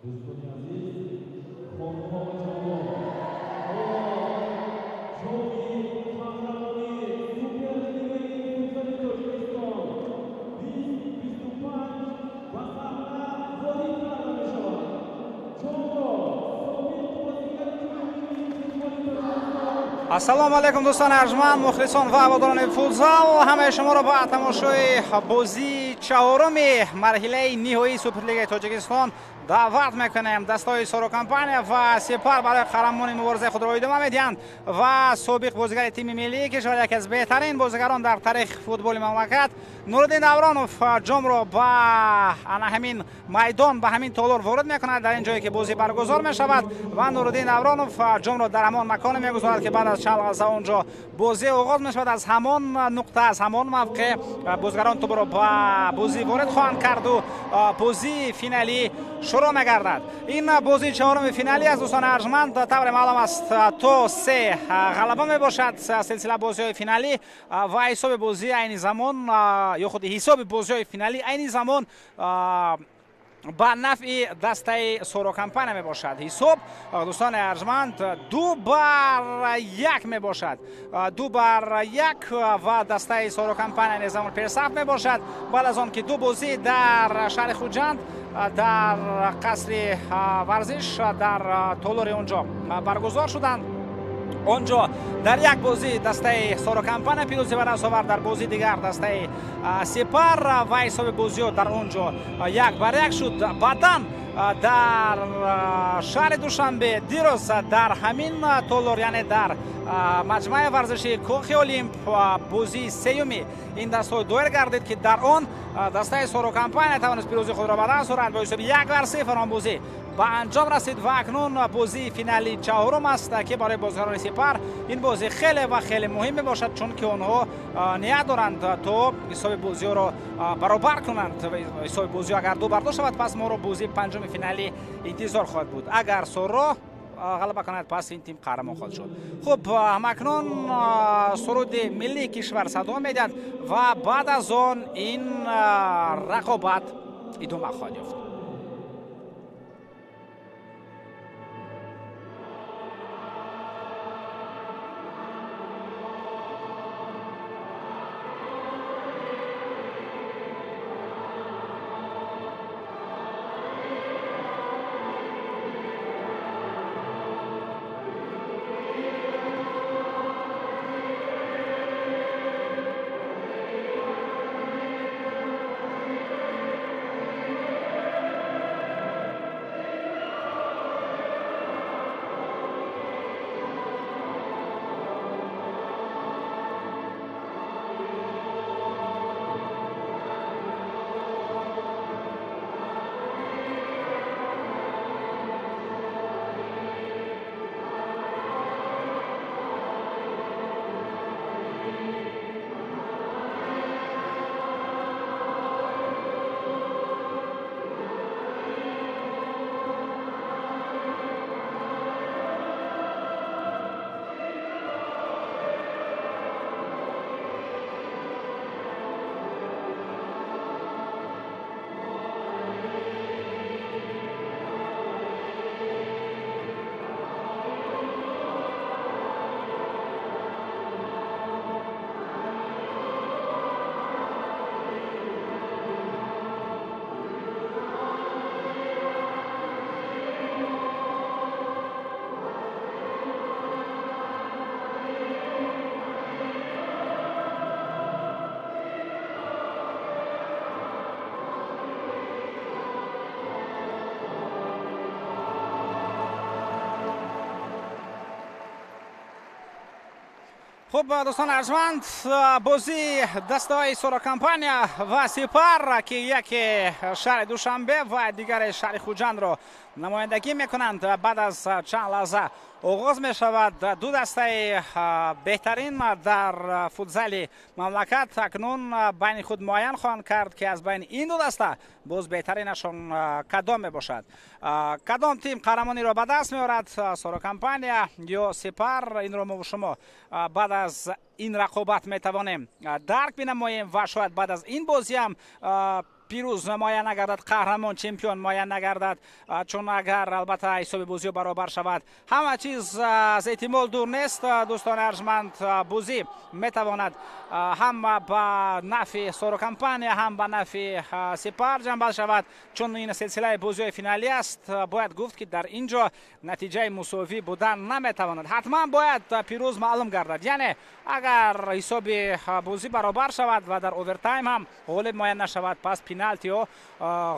Дӯстони азиз, хонумҳо ва ҷанобон, ҳоло ҷоми қаҳрамонии Суперлигаи футзали Тоҷикистон 2025 ба саҳна ворид карда мешавад. Ҷомро собиқ бозигари тими миллии футболи Тоҷикистон. Ассалому алайкум, дӯстони арҷманд, мухлисон ва ҳаводорони футзал. Ҳамаи шуморо ба тамошои бозии чаҳоруми марҳилаи ниҳоии Суперлигаи Тоҷикистон даъват мекунем. Дастаҳои Соро Компания ва Сипар барои қаҳрамони муборизаи худро идома медиҳанд ва собиқ бозигари тими миллии кишвар, яке аз беҳтарин бозигарон дар таърихи футболи мамлакат, Нуриддин Давронов ҷомро ба ана ҳамин майдон, ба ҳамин толор ворид мекунад, дар ин ҷое ки бозӣ баргузор мешавад, ва Нуриддин Давронов ҷомро дар ҳамон маконе мегузорад, ки баъд аз чанд лаҳза он ҷо бозӣ оғоз мешавад. Аз ҳамон нуқта, аз ҳамон мавқеъ бозигарон тӯбро ба бозӣ ворид хоҳанд карду бозии финалӣ шурӯъ мегардад. Ин бозии чаҳоруми финалӣ аст, дӯстони арҷманд. Тавре маълум аст, то се ғалаба мебошад силсила бозиҳои финалӣ ва ҳисоби бозӣ айни замон, ё худи ҳисоби бозиҳои финалӣ айни замон ба нафъи дастаи Соро Компания мебошад. Ҳисоб, дӯстони арҷманд, 2-1 мебошад, 2-1, ва дастаи Соро Компания айни замон пешсаф мебошад. Баъд аз он ки ду бозӣ дар шаҳри Хуҷанд, дар қасри варзиш, дар толори он ҷо баргузор шуданд, он ҷо дар як бозӣ дастаи Соро Компания пирӯзӣ ба даст овард, дар бозии дигар дастаи Сипар, ва ҳисоби бозиҳо дар он ҷо 1-1 шуд. Баъдан дар шаҳри Душанбе дирӯз дар ҳамин толор, яъне дар маҷмӯаи варзишии Кохи Олимп, бозии сеюми ин дастҳо доир гардид, ки дар он дастаи Соро Компания тавонист пирӯзии худро ба даст орад бо ҳисоби 1-0. Он бозӣ ба анҷом расид ва акнун бозии финали чаҳорум аст, ки барои бозигарони Сипар ин бозӣ хеле ва хеле муҳим мебошад, чунки онҳо ният доранд то ҳисоби бозиҳоро баробар кунанд. Ҳисоби бозиҳо агар 2-2 шавад, пас моро бозии панҷуми финалӣ интизор хоҳад буд. Агар Соро ғалаба кунад, пас ин тим қаҳрамон хоҳад шуд. Хуб, ҳамакнун суруди миллии кишвар садо медиҳад ва баъд аз он ин рақобат идома хоҳад ёфт. Хуб, дӯстон арҷманд, бозии дастаҳои Соро Компания ва Сипар, ки яке шаҳри Душанбе ва дигаре шаҳри Хуҷандро намояндагӣ мекунанд, баъд аз чанд лаҳза оғоз мешавад. Ду дастаи беҳтарин дар футзали мамлакат акнун байни худ муайян хоҳанд кард, ки аз байни ин ду даста боз беҳтаринашон кадом мебошад, кадом тим қаҳрамониро ба даст меорад, Соро Компания ё Сипар. Инро мо шумо баъд аз ин рақобат метавонем дарк бинамоем ва шояд баъд аз ин бозиам Пирӯз муайян нагардад, қаҳрамон, чемпион муайян нагардад, чун агар албатта ҳисоби бозиҳо баробар шавад, ҳама чиз аз эҳтимол дур нест. Дӯстони арҷманд, бозӣ метавонад ҳам ба нафъи Соро Компания, ҳам ба нафъи Сипар ҷанбал шавад, чун ин силсилаи бозиҳои финалӣ аст. Бояд гуфт, ки дар ин ҷо натиҷаи мусовӣ будан наметавонад, ҳатман бояд пирӯз маълум гардад. Яъне агар ҳисоби бозӣ баробар шавад ва дар овертайм ҳам ғолиб муайян нашавад, пас пеналтиҳо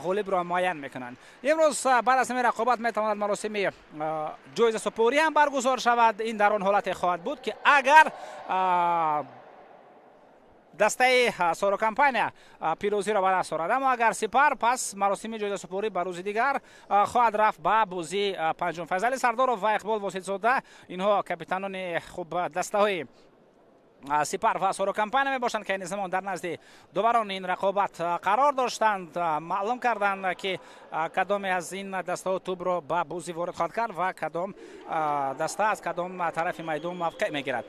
ғолибро муайян мекунанд. Имрӯз баъд аз ҳамин рақобат метавонад маросими ҷоизасупорӣ ҳам баргузор шавад. Ин дар он ҳолате хоҳад буд, ки агар дастаи Соро Компания пирӯзиро ба даст орад. Аммо агар Сипар, пас маросими ҷоизасупорӣ ба рӯзи дигар хоҳад рафт, ба бозии панҷум. Файзали Сардоров ва Иқбол Воситзода, инҳо капитанони хуб дастаҳои Сипар ва Соро Компания мебошанд, ки айни замон дар назди доварони ин рақобат қарор доштанд. Маълум карданд, ки кадоме аз ин дастаҳо тӯбро ба бозӣ ворид хоҳад кард ва кадом даста аз кадом тарафи майдон мавқеъ мегирад.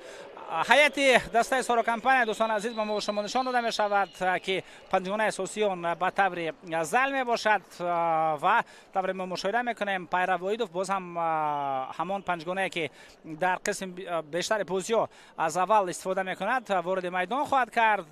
Ҳайати дастаи Соро Компания, дӯстони азиз, ба мо шумо нишон дода мешавад, ки панҷгонаи асосии он ба таври зал мебошад ва тавре мо мушоҳида мекунем, Пайрав Воҳидов боз ҳам ҳамон панҷгонае, ки дар қисми бештари бозиҳо аз аввал истифода мекунад, вориди майдон хоҳад кард.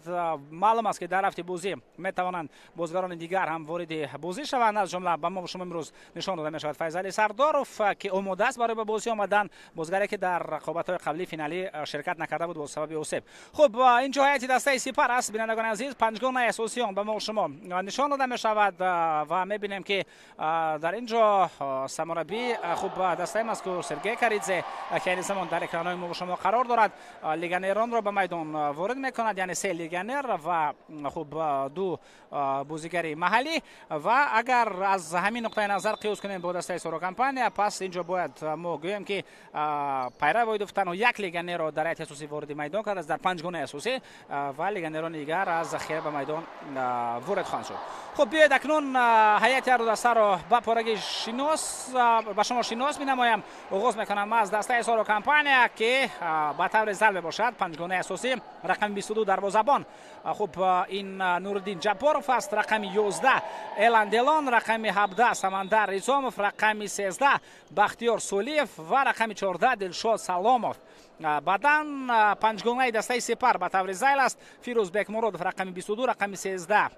Маълум аст, ки дар рафти бозӣ метавонанд бозигарони дигар ҳам вориди бозӣ шаванд. Аз ҷумла ба мо шумо имрӯз нишон дода мешавад Файзали Сардоров, ки омода аст барои ба бозӣ омадан, бозигаре ки дар рақобатҳои қаблии финалӣ ширкат накарда буд бо сабаби осеб. Хуб, инҷо ҳайати дастаи Сипар аст, бинандагони азиз. Панҷгонаи асосии он ба мо шумо нишон дода мешавад ва мебинем, ки дар ин ҷо самураббии хуб дастаи мазкур Сергей Каридзе, ки айни замон дар экранҳои мо шумо қарор дорад, легионеронро ба майдон ворид мекунад, яъне се легионер ва хуб ду бозигари маҳаллӣ. Ва агар аз ҳамин нуқтаи назар қиёс кунем бо дастаи Соро Компания, пас ин ҷо бояд мо гӯем, ки Пайрав Воҳидов танҳо як легионерро дар ҳайати асосӣ вориди майдон кардааст дар панҷгонаи асосӣ ва легионерони дигар аз захира ба майдон ворид хоҳанд шуд. Хуб, биёед акнун ҳайати ҳарду дастаро ба порагӣ шинос ба шумо шинос менамоям. Оғоз мекунам аз дастаи Соро Компания, ки ба таври зал мебошад. Панҷгонаи асосӣ: рақами 22 дарвозабон, хуб, ин Нуриддин Ҷабборов аст, рақами 11 Элан Делон, рақами 17 Самандар Исомов, рақами 13 Бахтиёр Солиев ва рақами 14 Дилшод Саломов. Баъдан панҷгонаи дастаи Сепар ба таври зайл аст: Фирӯз Бекмуродов рақами 22, рақами 13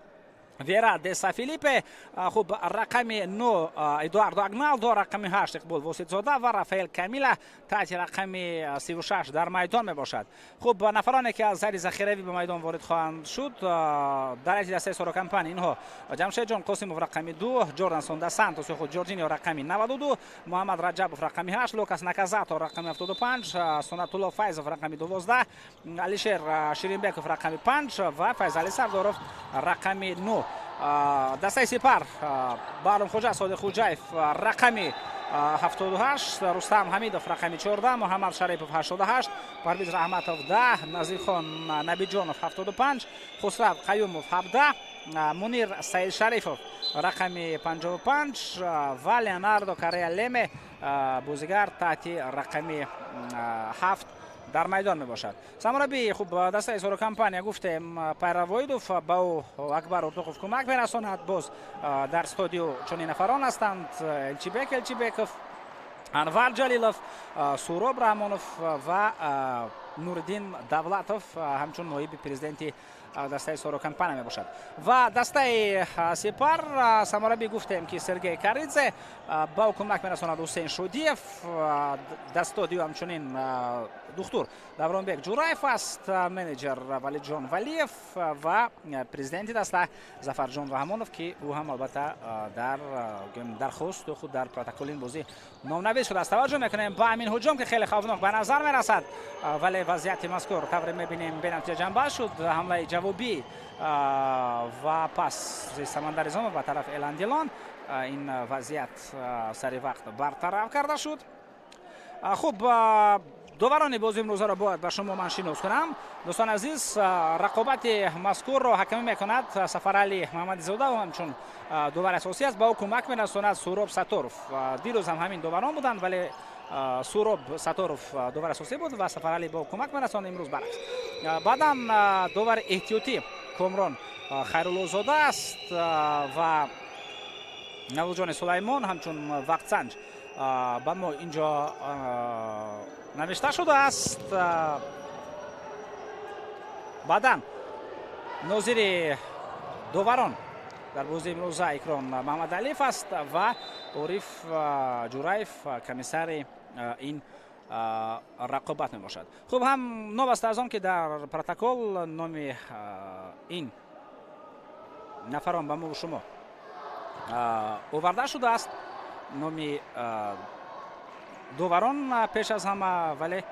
Вера Деса Филиппе, хуб, рақами 9 Эдуардо Агналдо, рақами 8 Иқбол Воситзода ва Рафаэл Камила таҳти рақами 36 дар майдон мебошад. Хуб, нафароне, ки аз ҳайати захиравӣ ба майдон ворид хоҳанд шуд дар ҳайати дастаи Соро Компания, инҳо Ҷамшедҷон Қосимов рақами 2, Ҷордан Сонда Сантос ё худ Ҷорҷинио рақами 92, Муҳаммад Раҷабов рақами 8, Лукас Наказато рақами 75, Сунатулло Файзов рақами 12, Алишер Ширинбеков рақами 5 ва Файзали Сардоров рақами 9. Дастаи Сипар: Баҳромхоҷа Содиқхуҷаев рақами 78, Рустам Ҳамидов рақами 14, Муҳаммад Шарипов 88, Парвиз Раҳматов 10, Назирхон Набиҷонов 75, Хусрав Қаюмов 17, Мунир Саидшарифов рақами 55 ва Леонардо Карея Леме, бозигар таҳти рақами 7 дар майдон мебошад. Самураббии хуб дастаи Соро Компания, гуфтем, Пайрав Воҳидов, ба ӯ Акбар Уртуқов кӯмак мерасонад. Боз дар студио чунин нафарон ҳастанд: Элчибек Элчибеков, Анвар Ҷалилов, Суроб Раҳмонов ва Нуриддин Давлатов, ҳамчун ноиби президенти дастаи Соро Компания мебошад. Ва дастаи Сепар, самураббӣ, гуфтем, ки Сергей Каридзе, ба ӯ кӯмак мерасонад Ҳусейн Шодиев. Дар студио ҳамчунин духтур Давронбек Ҷураев аст, менеҷер Валиҷон Валиев ва президенти даста Зафарҷон Раҳмонов, ки ӯ ҳам албатта дар дархосту худ дар протоколи ин бозӣ номнавис шудааст. Таваҷҷӯҳ мекунем ба ҳамин ҳуҷум, ки хеле хавфнок ба назар мерасад, вале вазъияти мазкур, тавре мебинем, бенатиҷа ҷанбал шуд. Ҳамлаи ҷавобӣ ва пас Самандар Изомов ба тараф Элан Дилон, ин вазъият сари вақт бартараф карда шуд. Хуб, доварони бози имрӯзаро бояд ба шумо ман шинос кунам. Дӯстони азиз, рақобати мазкурро ҳакамӣ мекунад Сафарали Муҳаммадизода, ҳамчун довари асосӣ аст. Ба ӯ кӯмак мерасонад Суроб Сатторов. Дирӯз ҳам ҳамин доварон буданд, вале Суроб Сатторов довари асосӣ буд ва Сафарали ба ӯ кӯмак мерасонад, имрӯз баръакс. Баъдан довари эҳтиётӣ Комрон Хайруллозода аст ва Наврӯзҷони Сулаймон ҳамчун вақтсанҷ ба мо инҷо навишта шудааст. Баъдан нозири доварон дар бозии имрӯза Икром Маҳмадалиев аст ва Ориф Ҷураев комиссари ин рақобат мебошад. Хуб, ҳам новаста аз он ки дар протокол номи ин нафарон ба мо шумо оварда шудааст, номи доварон пеш аз ҳама, вале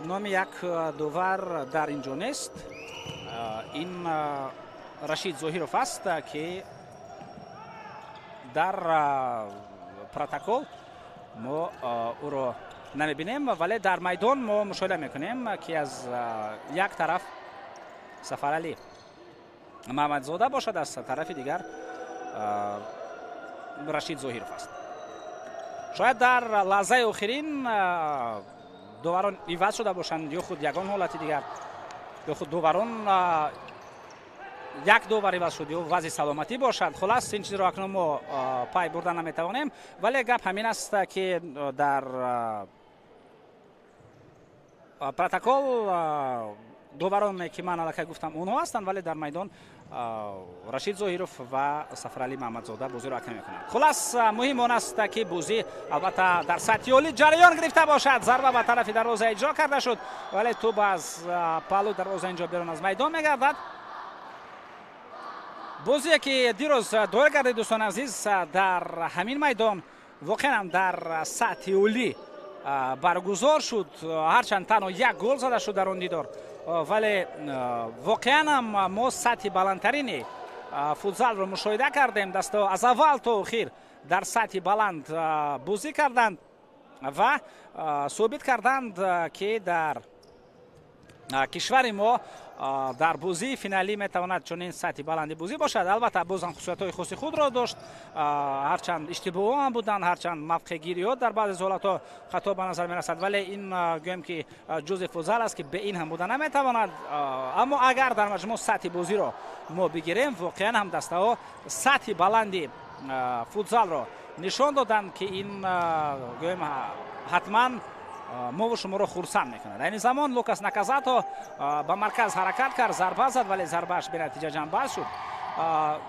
номи як довар дар ин ҷо нест. Ин Рашид Зоҳиров аст, ки дар протокол мо ӯро намебинем, вале дар майдон мо мушоҳида мекунем, ки аз як тараф Сафаралӣ Маҳмадзода бошад, аз тарафи дигар Рашид Зоҳиров аст. Шояд дар лаҳзаи охирин доварон иваз шуда бошанд ё худ ягон ҳолати дигар, ё худ доварон як довар иваз шуд ё вазъи саломатӣ бошад. Хулас, ин чизро акнун мо пай бурда наметавонем, вале гап ҳамин аст, ки дар протокол довароне ки ман аллакай гуфтам, онҳо ҳастанд, вале дар майдон Рашид Зоҳиров ва Сафаралӣ Маҳмадзода бозиро ҳакам мекунанд. Хулас, муҳим он аст, ки бозӣ албатта дар сатҳи олӣ ҷараён гирифта бошад. Зарба ба тарафи дарвоза иҷро карда шуд, вале тӯб аз паҳлӯи дарвоза инҷо берун аз майдон мегардад. Бозие ки дирӯз доир гардид, дӯстони азиз, дар ҳамин майдон воқеан дар сатҳи олӣ баргузор шуд. Ҳарчанд танҳо як гол зада шуд дар он дидор, вале воқеан ҳам мо сатҳи баландтарини футзалро мушоҳида кардем. Дастаҳо аз аввал то охир дар сатҳи баланд бозӣ карданд ва собит карданд, ки дар кишвари мо дар бозии финалӣ метавонад чунин сатҳи баланди бозӣ бошад. Албатта, бозам хусусиятҳои хоси худро дошт, ҳарчанд иштибоҳҳо ҳам буданд, ҳарчанд мавқеъгириҳо дар баъзе ҳолатҳо хато ба назар мерасад, вале ин гӯем ки ҷузъи футзал аст, ки бе ин ҳам буда наметавонад. Аммо агар дар маҷмӯъ сатҳи бозиро мо бигирем, воқеан ҳам дастаҳо сатҳи баланди футзалро нишон доданд, ки ин гӯем ҳатман мову шуморо хурсанд мекунад. Айни замон Лукас Наказато ба марказ ҳаракат кард, зарба зад, вале зарбааш бенатиҷа ҷанбаз шуд.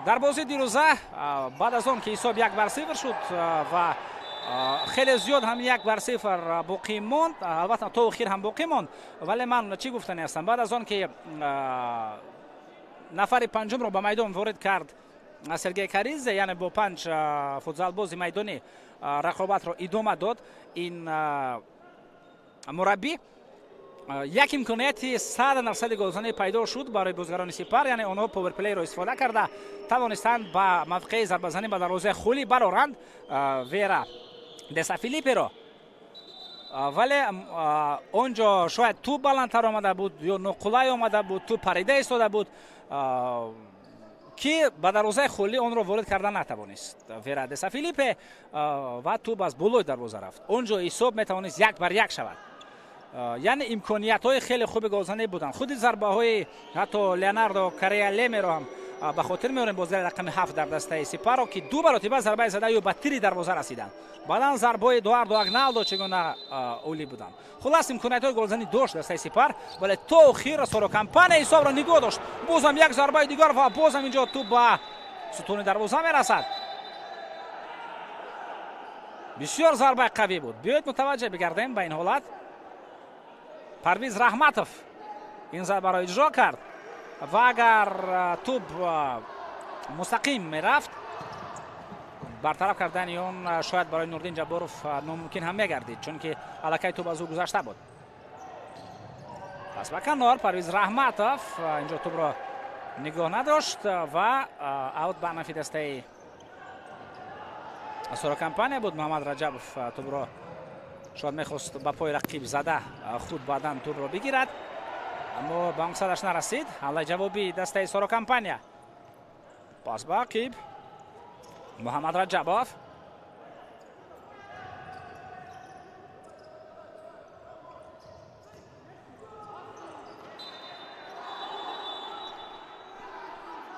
Дар бозии дирӯза баъд аз он ки ҳисоб 1-0 шуд ва хеле зиёд ҳам 1-0 боқӣ монд, албатта то охир ҳам боқӣ монд, вале ман чӣ гуфтани ҳастам, баъд аз он ки нафари панҷумро ба майдон ворид кард Сергей Каризе, яъне бо 5 футзалбози майдонӣ рақобатро идома дод, ин мураббӣ як имконияти 100% голзанӣ пайдо шуд барои бозигарони Сипар, яъне онҳо поверплейро истифода карда тавонистанд ба мавқеи зарбазанӣ ба дарвозаи холӣ бароранд Вера Деса Филипперо, вале он ҷо шояд тӯб баландтар омада буд ё ноқулай омада буд, тӯб парида истода буд, ки ба дарвозаи холӣ онро ворид карда натавонист Вера Деса Филиппе ва тӯб аз болои дарвоза рафт. Он ҷо ҳисоб метавонист 1-1 шавад. Яъне имкониятҳои хеле хуби голзанӣ буданд. Худи зарбаҳои ҳатто Леонардо Карея Лемеро ҳам ба хотир меорем, бозигари рақами 7 дар дастаи Сипаро, ки ду маротиба зарбаи зада ё ба тири дарвоза расиданд. Баъдан зарбаҳои Эдуардо Агналдо чӣ гуна олӣ буданд. Хулас, имкониятҳои голзанӣ дошт дастаи Сипар, вале то охир Соро Компания ҳисобро нигоҳ дошт. Бозам як зарбаи дигар ва бозам инҷо тӯб ба сутуни дарвоза мерасад. Бисёр зарбаи қавӣ буд. Биёед мутаваҷҷеҳ бигардем ба ин ҳолат. Парвиз Раҳматов ин зарбаро иҷро кард ва агар тӯб мустақим мерафт, бартараф кардани он шояд барои Нурдин Ҷабборов номумкин ҳам мегардид, чунки аллакай тӯб аз ӯ гузашта буд. Пас ба канор Парвиз Раҳматов инҷо тӯбро нигоҳ надошт ва аут ба нафи дастаи Соро Компания буд. Муҳаммад Раҷабов тӯбро шояд мехост ба пои рақиб зада худ баъдан тӯбро бигирад, аммо ба мақсадаш нарасид. Ҳамлаи ҷавобии дастаи Соро Компания. Пас ба ақиб Муҳаммад Раҷабов.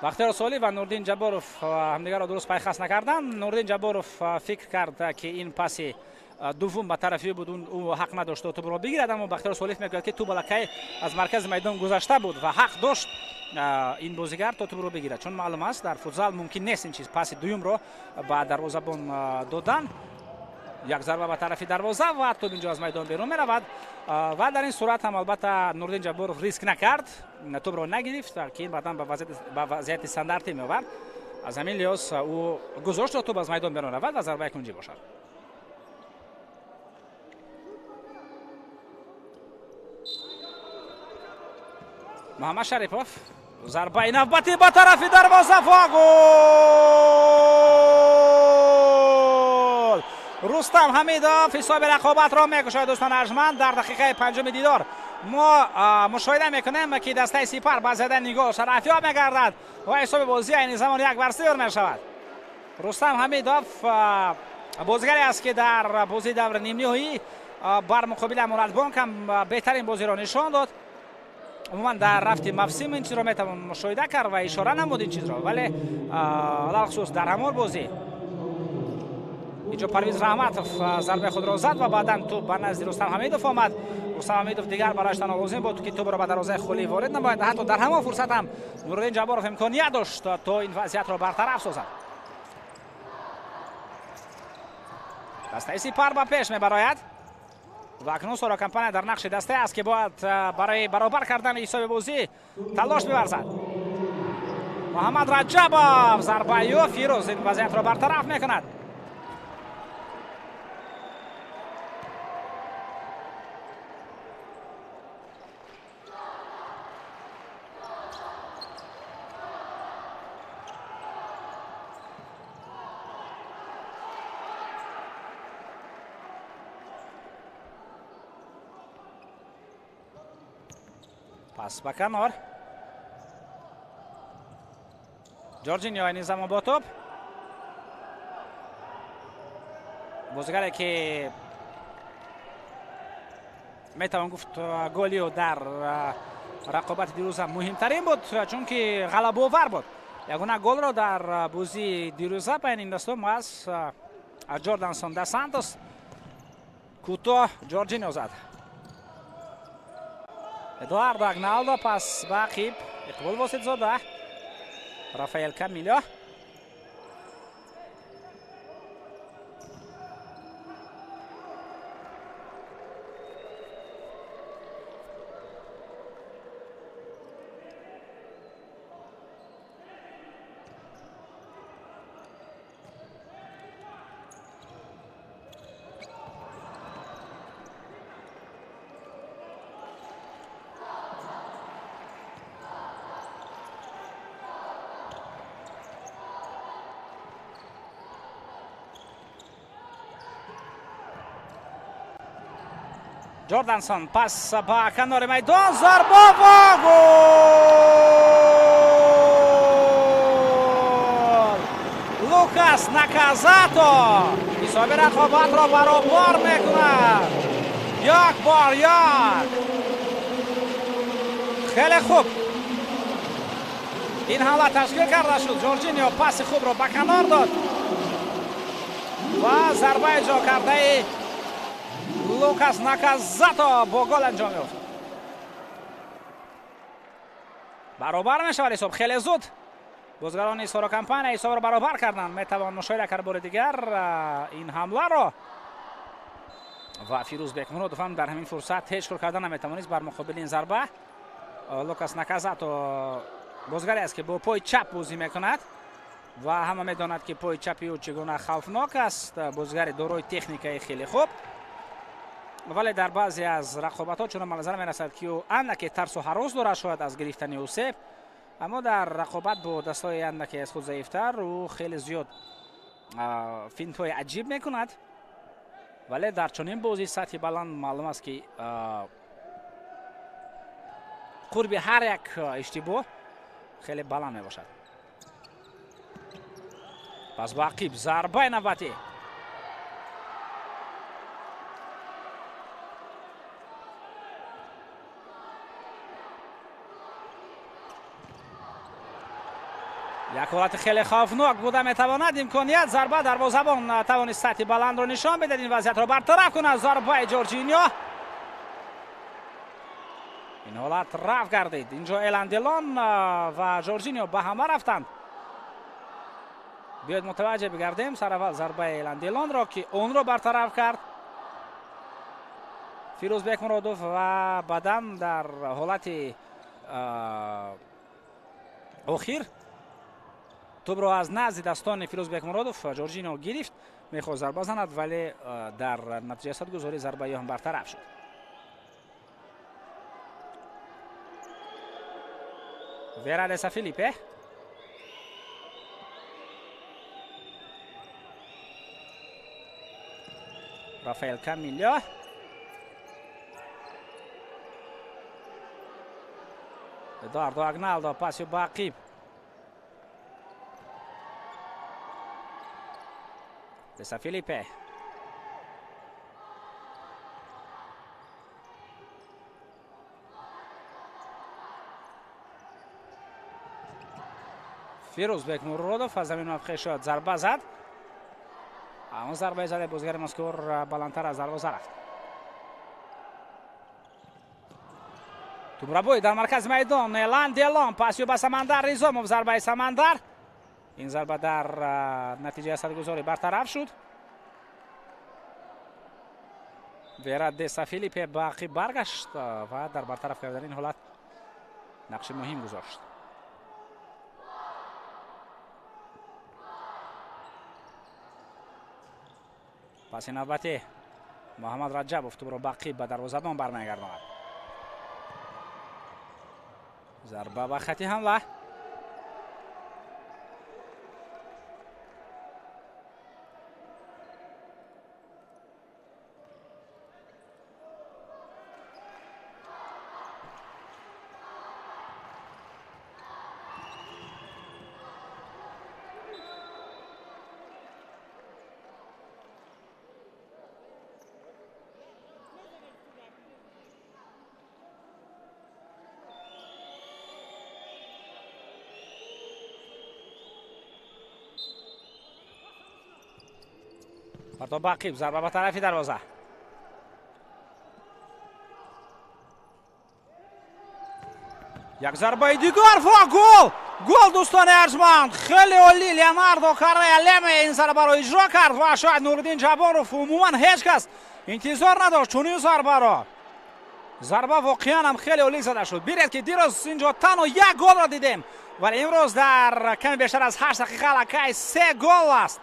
Бахтиёр Солиев ва Нуриддин Ҷабборов ҳамдигарро дуруст пайхас накарданд. Нуриддин Ҷабборов фикр кард, ки ин паси дуввум ба тарафи ӯ буд, ӯ ҳақ надошт то тӯбро бигирад, аммо Бахтиёр Солиев мегӯяд, ки тӯб аллакай аз маркази майдон гузашта буд ва ҳақ дошт ин бозигар то тӯбро бигирад, чун маълум аст, дар футзал мумкин нест ин чиз, паси дуюмро ба дарвозабон додан. Як зарба ба тарафи дарвоза ва тӯб инҷо аз майдон берун меравад ва дар ин сурат ҳам албатта Нуриддин Ҷабборов риск накард, тӯбро нагирифт, ки ин баъдан ба вазъияти стандартӣ меовард. Аз ҳамин лиҳоз ӯ гузошт то тӯб аз майдон берун равад ва зарбаи кунҷӣ бошад. Муҳаммад Шарипов, зарбаи навбатӣ ба тарафи дарвоза ва гол! Рустам Ҳамидов ҳисоби рақобатро мекушояд. Дӯстони арҷманд, дар дақиқаи панҷуми дидор мо мушоҳида мекунем, ки дастаи Сипар ба задани гол шарафёб мегардад ва ҳисоби бозӣ айни замон 1-0 мешавад. Рустам Ҳамидов бозигаре аст, ки дар бозии даври нимниҳоӣ бар муқобили Амонатбонк ҳам беҳтарин бозиро нишон дод. Умуман дар рафти мавсим ин чизро метавон мушоҳида кард ва ишора намуд ин чизро, вале алалхусус дар ҳамон бозӣ инҷо Парвиз Раҳматов зарбаи худро зад ва баъдан тӯб ба назди Рустам Ҳамидов омад. Рустам Ҳамидов дигар барояш танҳо лозим буд, ки тӯбро ба дарвозаи холӣ ворид намояд. Ҳатто дар ҳамон фурсат ҳам Нуриддин Ҷабборов имконият дошт то ин вазъиятро бартараф созад. Дастаи Сипар ба пеш мебарояд ва акнун Соро Компания дар нақши дастае аст, ки бояд барои баробар кардани ҳисоби бозӣ талош биварзад. Муҳаммад Раҷабов, зарбаи ӯ, Фирӯз ин вазъиятро бартараф мекунад. Пас ба канор. Ҷорҷиньо айни замон бо тӯб. Бозигаре, ки метавон гуфт голи ӯ дар рақобати дирӯза муҳимтарин буд, чунки ғалабаовар буд. Ягона голро дар бозии дирӯза байни ин дастҳо аз Ҷордансон да Сантос кӯтоҳ Ҷорҷиньо зад. Эдуардо Агналдо пас ба ақиб, Иқбол Воситзода, Рафаэл Камило. Ҷордансон пас ба канори майдон, зарба ва гол! Лукас Наказато ҳисоби рақобатро баробар мекунад. 1-1. Хеле хуб ин ҳамла ташкил карда шуд. Ҷорҷиньо паси хубро ба канор дод ва зарба иҷро кардаи Лукас Наказато бо гол анҷом ёфт. Баробар мешавад ҳисоб хеле зуд. Бозигарони Соро Компания ҳисобро баробар карданд. Метавон мушоҳида кард бори дигар ин ҳамларо ва Фирӯз Бекмуродов ҳам дар ҳамин фурсат ҳеҷ кор карда наметавонист бар муқобили ин зарба. Лукас Наказато бозигаре аст, ки бо пои чап бозӣ мекунад ва ҳама медонад, ки пои чапи ӯ чӣ гуна хавфнок аст. Бозигари дорои техникаи хеле хуб, вале дар баъзе аз рақобатҳо чунон ба назар мерасад, ки ӯ андаке тарсу ҳарос дорад шояд аз гирифтани ӯ себ, аммо дар рақобат бо дастҳои андаке аз худ заифтар ӯ хеле зиёд финтҳои аҷиб мекунад. Вале дар чунин бозии сатҳи баланд маълум аст, ки қурби ҳар як иштибоҳ хеле баланд мебошад. Пас ба ақиб, зарбаи навбатӣ. Як ҳолати хеле хавфнок буда метавонад. Имконият зарба дарвозабон тавонист сатҳи баландро нишон бидад, ин вазъиятро бартараф кунад. Зарбаи Ҷорҷиньо. Ин ҳолат рафт гардид. Инҷо Элан Делон ва Жоржиньо ба ҳамла рафтанд. Биёед мутаваҷҷеҳ бигардем сараввал зарбаи Элан Делонро, ки онро бартараф кард Фирӯз Бекмуродов ва баъдан дар ҳолати охир тӯбро аз назди дастони Фирӯз Бекмуродов Жоржиньо гирифт, мехост зарба занад, вале дар натиҷаи садгузорӣ зарбаи ҳам бартараф шуд. Vera de Felipe. Rafael Camillo. Eduardo Agnaldo, passe ба ақиб. Деса Филиппе. Фирӯз Бекмуродов аз замин мавқеъ шуд, зарба зад. Он зарбаи задаи бозигари мазкур баландтар аз дарвоза рафт. Тӯбрабои дар маркази майдон Элан Делон, пасю ба Самандар Ризомов, зарбаи Самандар. Ин зарба дар натиҷаи садгузорӣ бартараф шуд. Вера Деса Филиппе ба ақиб баргашт ва дар бартараф кардани ин ҳолат нақши муҳим гузошт. Паси навбати Муҳаммад Раҷабов тӯбро ба ақиб ба дарвозабон бармегардонад. Зарба ба хати ҳамла. Партоб ба ақиб, зарба ба тарафи дарвоза. Як зарбаи дигар ва гол! Гол, дӯстони арҷманд! Хеле олӣ Леонардо Каррея Леме ин зарбаро иҷро кард ва шояд Нуриддин Ҷабборов умуман ҳеҷ кас интизор надошт чунин зарбаро. Зарба воқеан ҳам хеле олӣ зада шуд. Биред ки дирӯз инҷо танҳо як голро дидем, вале имрӯз дар каме бештар аз 8 дақиқа аллакай 3 гол аст.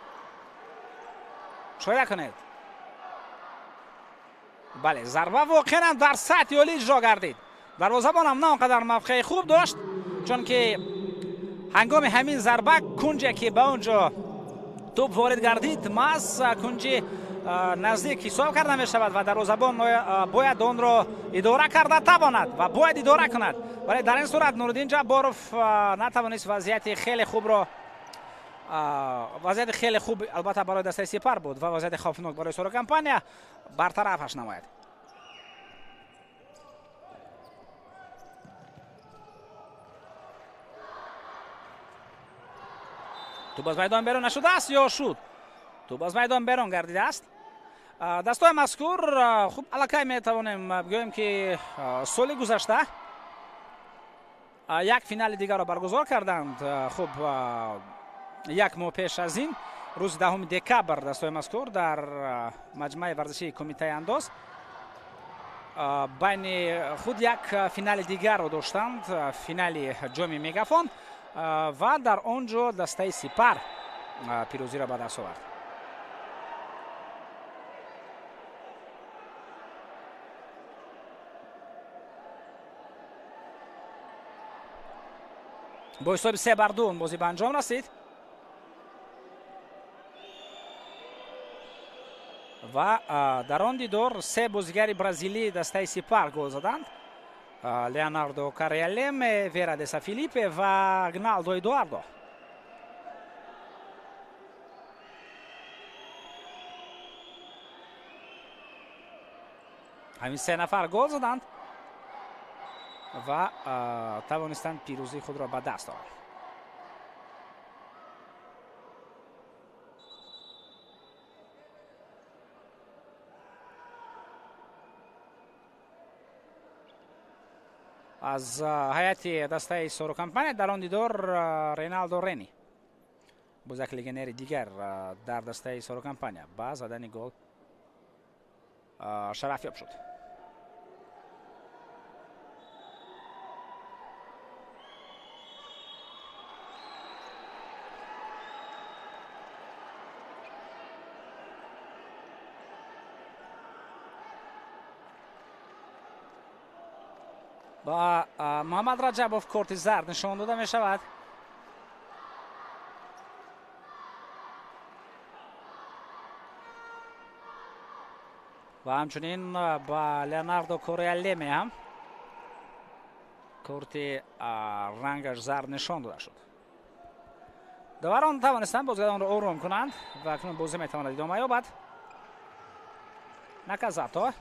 Мушоҳида кунед. Бале, зарба воқеан дар сатҳи олӣ иҷро гардид. Дарвозабонам на он қадар мавқеи хуб дошт, чунки ҳангоми ҳамин зарба кунҷе ки ба он ҷо тӯб ворид гардид, маҳз кунҷи наздик ҳисоб карда мешавад ва дарвозабон бояд онро идора карда тавонад ва бояд идора кунад. Вале дар ин сурат Нуриддин Ҷабборов натавонист вазъияти хеле хубро, вазъияти хеле хуб албатта барои дастаи Сипар буд ва вазъияти хавфнок барои Соро Компания бартарафаш намояд. Тӯб аз майдон берун нашудааст ё шуд? Тӯб аз майдон берун гардидааст. Дастаи мазкур хуб аллакай метавонем бигӯем ки соли гузашта як финали дигарро баргузор карданд. Хуб, як моҳ пеш аз ин, рӯзи 10 декабр, дастаи мазкур дар маҷмӯаи варзишии Кумитаи андоз байни худ як финали дигарро доштанд, финали ҷоми Мегафон, ва дар он ҷо дастаи Сипар пирӯзиро ба даст овард. Бо ҳисоби 3-2 он бозӣ ба анҷом расид ва дар он дидор се бозигари бразилии дастаи Сипар гол заданд: Леонардо Каррея Леме, Вера де Филиппе ва Гналдо Эдуардо. Ҳамин се нафар гол заданд ва тавонистанд пирӯзии худро ба даст оваранд. Аз ҳайати дастаи Соро Компания дар он дидор Реналдо Рени, боз як легионери дигар дар дастаи Соро Компания, ба задани гол шарафёб шуд. Ба Муҳаммад Раҷабов корти зард нишон дода мешавад. Ва ҳамчунин ба Леонардо Кореалеме ҳам корти рангаш зард нишон дода шуд. Доварон тавонистанд бозигаронро ором кунанд ва акнун бозӣ метавонад идома ёбад. Наказато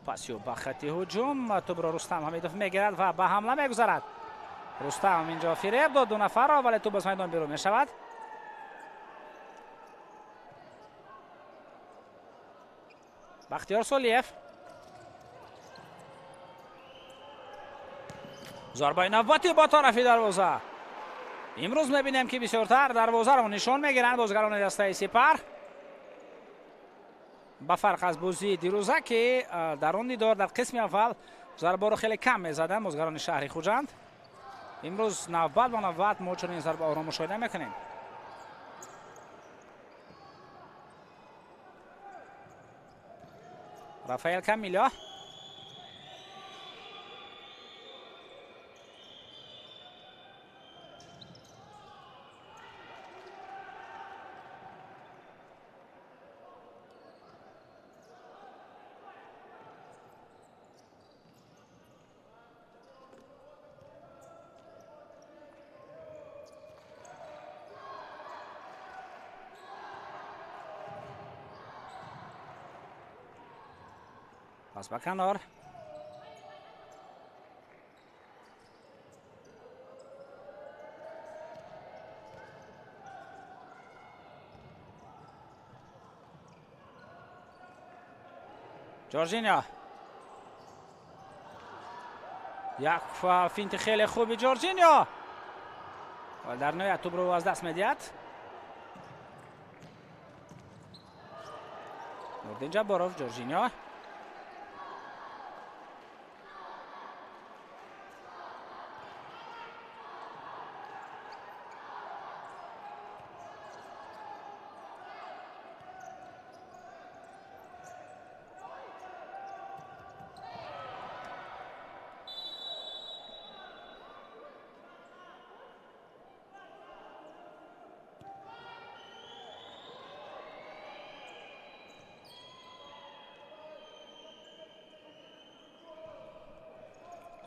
пасиё ба хати ҳуҷум, тӯбро Рустам Ҳамидов мегирад ва ба ҳамла мегузарад. Рустам инҷо фиреб дод ду нафарро, вале тӯб аз майдон берун мешавад. Бахтиёр Солиев, зарбаи навбатӣ ба тарафи дарвоза. Имрӯз мебинем, ки бисёртар дарвозаро нишон мегиранд бозигарони дастаи Сипар, ба фарқ аз бозии дирӯза, ки дар он дидор дар қисми аввал зарбаро хеле кам мезаданд бозигарони шаҳри Хуҷанд. Имрӯз навбат ба навбат мо чунин зарбаҳоро мушоҳида мекунем. Рафаэл Камило, пас ба канор. Ҷорҷиньо, як финти хеле хуби Ҷорҷиньо ва дар ниҳоят тӯбро аз даст медиҳад. Нурдин Ҷабборов, Ҷорҷиньо,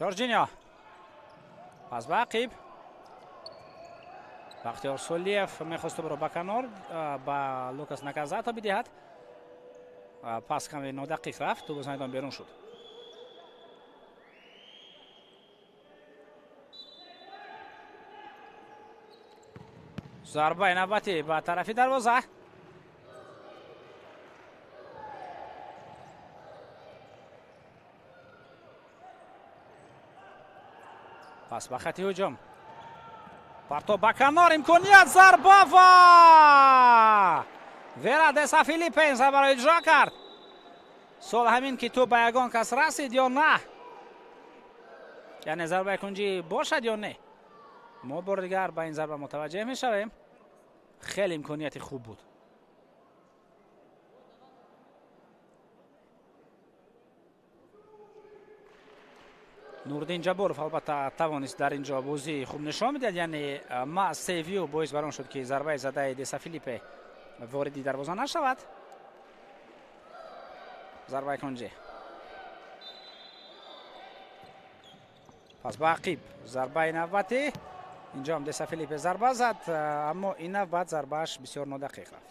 Ҷорҷиньо пас ба ақиб. Бахтиёр Солиев мехост тӯбро ба канор ба Лукас Наказато бидиҳад. Пас каме нодақиқ рафт, тӯб аз майдон берун шуд. Зарбаи навбатӣ ба тарафи дарвоза. Пас ба хати ҳуҷум, партоб ба канор, имконият, зарба ва Вера Деса Филиппе ин зарбаро иҷро кард. Суол ҳамин, ки тӯб ба ягон кас расид ё на, яъне зарбаи кунҷӣ бошад ё не. Мо бори дигар ба ин зарба мутаваҷҷеҳ мешавем. Хеле имконияти хуб буд. Нурдин Ҷабборов албатта тавонист дар ин ҷо бозии хуб нишон бидиҳад, яъне ма севио боис бар он шуд, ки зарбаи задаи Деса Филиппе вориди дарвоза нашавад. Зарбаи кунҷӣ, пас ба ақиб, зарбаи навбатӣ. Инҷо ҳам Деса Филиппе зарба зад, аммо ин навбат зарбааш бисёр нодақиқ рафт.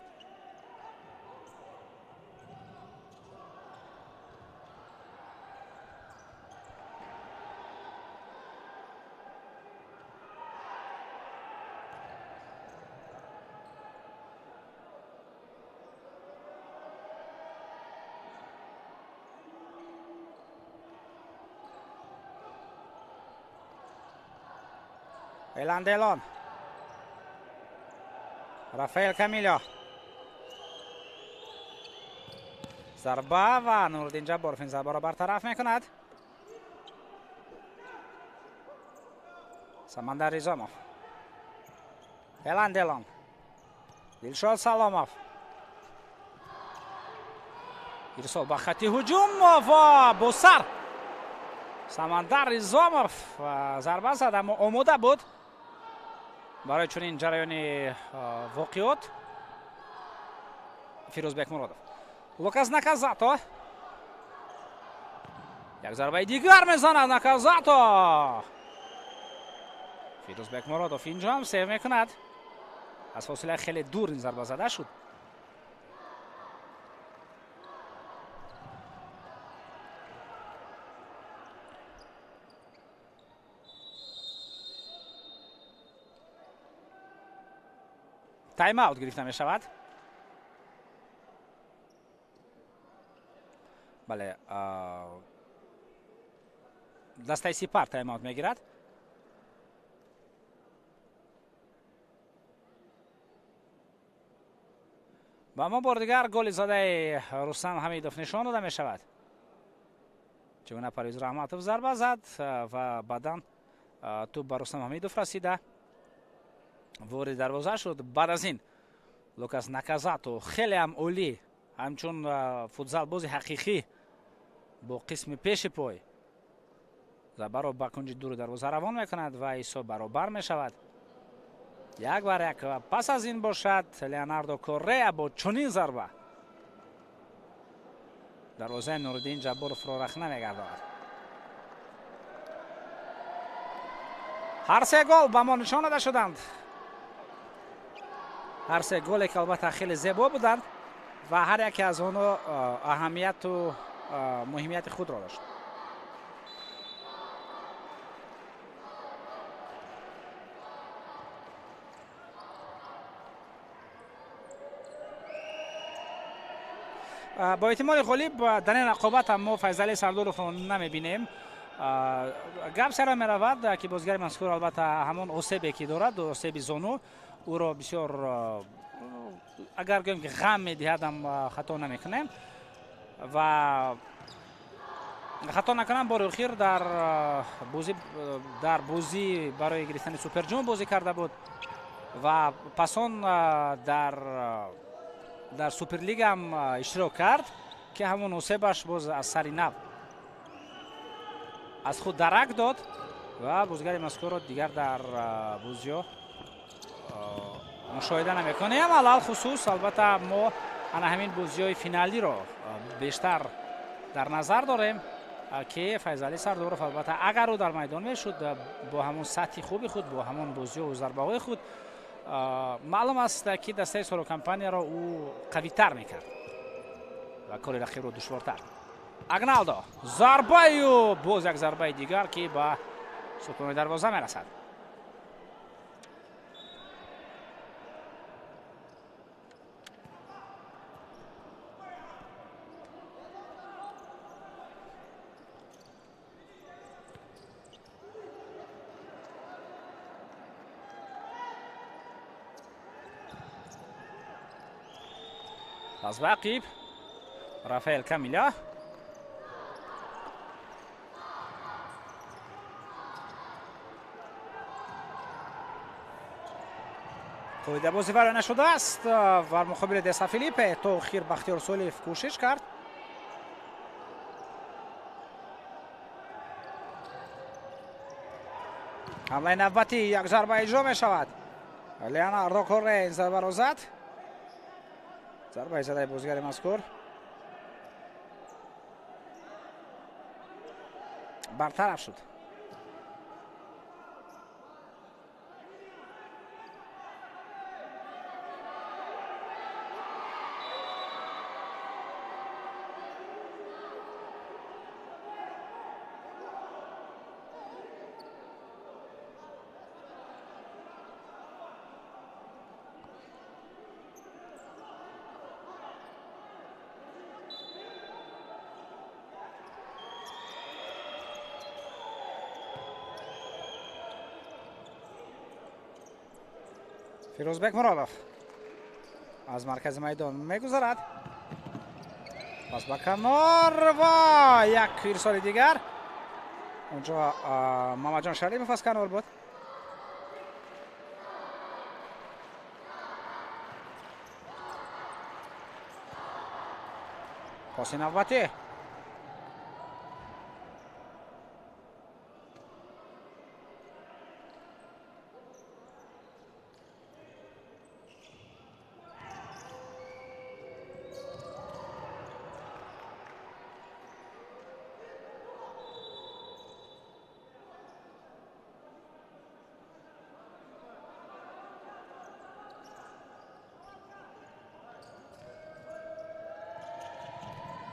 Элан Делон. Рафаэл Камило. Зарба ва Нуриддин Ҷабборов ин зарбаро бартараф мекунад. Самандар Ризомов. Элан Делон. Дилшод Саломов. Ирсол ба хати ҳуҷум ва бо сар Самандар Ризомов зарба зад, аммо омода буд барои чунин ҷараёни воқеот Фирӯзбек Муродов. Лукас Наказато. Як зарбаи дигар мезанад Наказато. Фирӯзбек Муродов инҷо ҳам сейв мекунад. Аз фосилаи хеле дур ин зарба зада шуд. Тайм-аут гирифта мешавад. Бале, дастаи Сипар тайм-аут мегирад. Ва мо бори дигар голи задаи Рустам Ҳамидов нишон дода мешавад. Чӣ гуна Парвиз Раҳматов зарба зад ва баъдан тӯб ба Рустам Ҳамидов расида ворид дарвоза шуд. Баъд аз ин Лукас Наказато хеле ҳам олӣ, ҳамчун футзалбози ҳақиқӣ бо қисми пеши пой зарбаро ба кунҷи дури дарвоза равон мекунад ва ҳисоб баробар мешавад 1-1. Ва пас аз ин бошад Леонардо Корреа бо чунин зарба дарвозаи Нуриддин Ҷабборовро рахна мегардонад. Ҳар се гол ба мо нишон дода шуданд. Ҳар се голе ки албатта хеле зебо буданд ва ҳар яке аз онҳо аҳамияту муҳимияти худро дошт. Бо эҳтимоли ғолиб дар ин рақобат ҳам мо Файзали Сардоровро намебинем. Гап сара меравад, ки бозигари мазкур албатта ҳамон осебе ки дорад, осеби зону, ӯро бисёр, агар гӯем ки ғам медиҳад ҳам хато намекунем. Ва хато накунам, бори охир дар бозӣ барои гирифтани суперҷом бозӣ карда буд ва пас он дар суперлига ҳам иштирок кард, ки ҳамон осебаш боз аз сари нав аз худ дарак дод ва бозигари мазкурро дигар дар бозиҳо мушоҳида намекунем. Алалхусус албатта мо ана ҳамин бозиҳои финалиро бештар дар назар дорем, ки Файзали Сардоров албатта агар ӯ дар майдон мешуд бо ҳамон сатҳи хуби худ, бо ҳамон бозиҳо зарбаҳои худ, маълум аст, ки дастаи Соро Компанияро ӯ қавитар мекард ва кори рақибро душвортар. Агналдо зарбаю боз як зарбаи дигар, ки ба сутуни дарвоза мерасад. Пас ба ақиб Рафаэл Камила. Қоидабозӣ вайрон нашудааст. Бар муқобили Деса Филиппе то охир Бахтиёр Солиев кӯшиш кард. Ҳамлаи навбатӣ, як зарба иҷро мешавад. Леонардо Корре ин зарбаро зад. Зарбаи задаи бозигари мазкур бартараф шуд. Фирӯзбек Муродов аз маркази майдон мегузарад. Пас ба канор ва як ирсоли дигар. Онҷо Мамаджон Шарипов аз канор буд. Паси навбатӣ.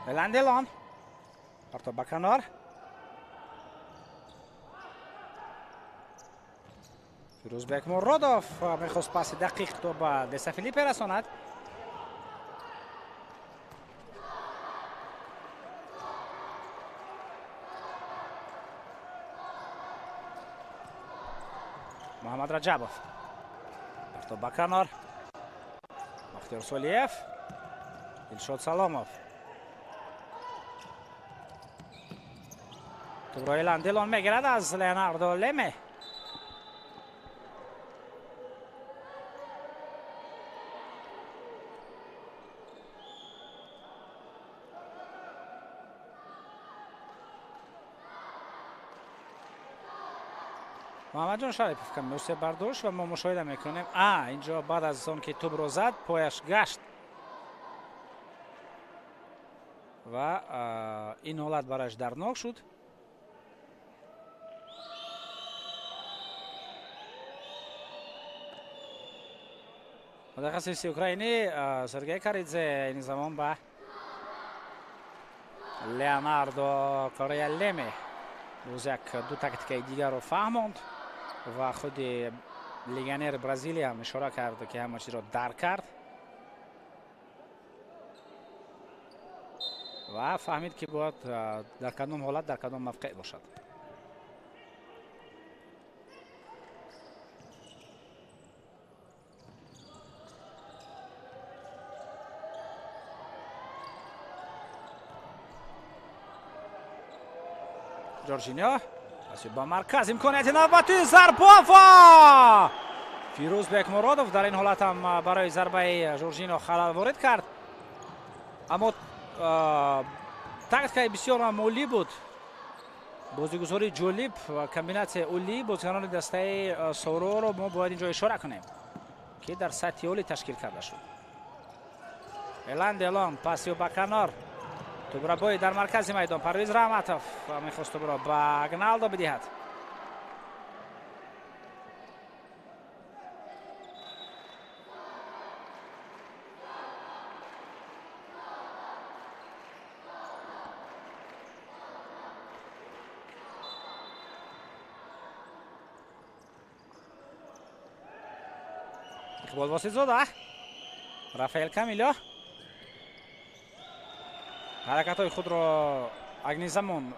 Эланделон парто ба канор. Фирӯзбек Муродов мехост паси дақиқ то ба Деса Филиппе расонад. Муҳаммад Раҷабов парто ба канор. Бахтиёр Солиев, Дилшод Саломов. Тӯбро Эланделон мегирад аз Леонардо Леме. Муҳаммадҷон Шарипов каме осеб бардошт ва мо мушоҳида мекунем. Инҷо баъд аз он ки тӯбро зад, пояш гашт ва ин ҳолат барояш дарднок шуд. Мутахассиси украинӣ Сергей Каридзе ин замон ба Леонардо Корея Леме боз як ду тактикаи дигарро фаҳмонд ва худи легионери Бразилия ҳам ишора кард, ки ҳама чизро дарк кард ва фаҳмид, ки бояд дар кадом ҳолат, дар кадом мавқеъ бошад. Жоржиньо ба марказ, имконияти навбатӣ, зарба ва Фирӯзбек Муродов дар ин ҳолат ҳам барои зарбаи Жоржиньо халал ворид кард. Аммо тактикаи бисёр олӣ буд, бозигузории ҷолиб ва комбинатсияи олии бозигарони дастаи Сороро мо бояд инҷо ишора кунем, ки дар сатҳи олӣ ташкил карда шуд. Эланделон паси ба канор. Тӯбрабои дар маркази майдон. Парвиз Раҳматов мехост тӯбро ба Агналдо бидиҳад. Иқбол Воситзода, Рафаэл Камило ҳаракатҳои худро акни замон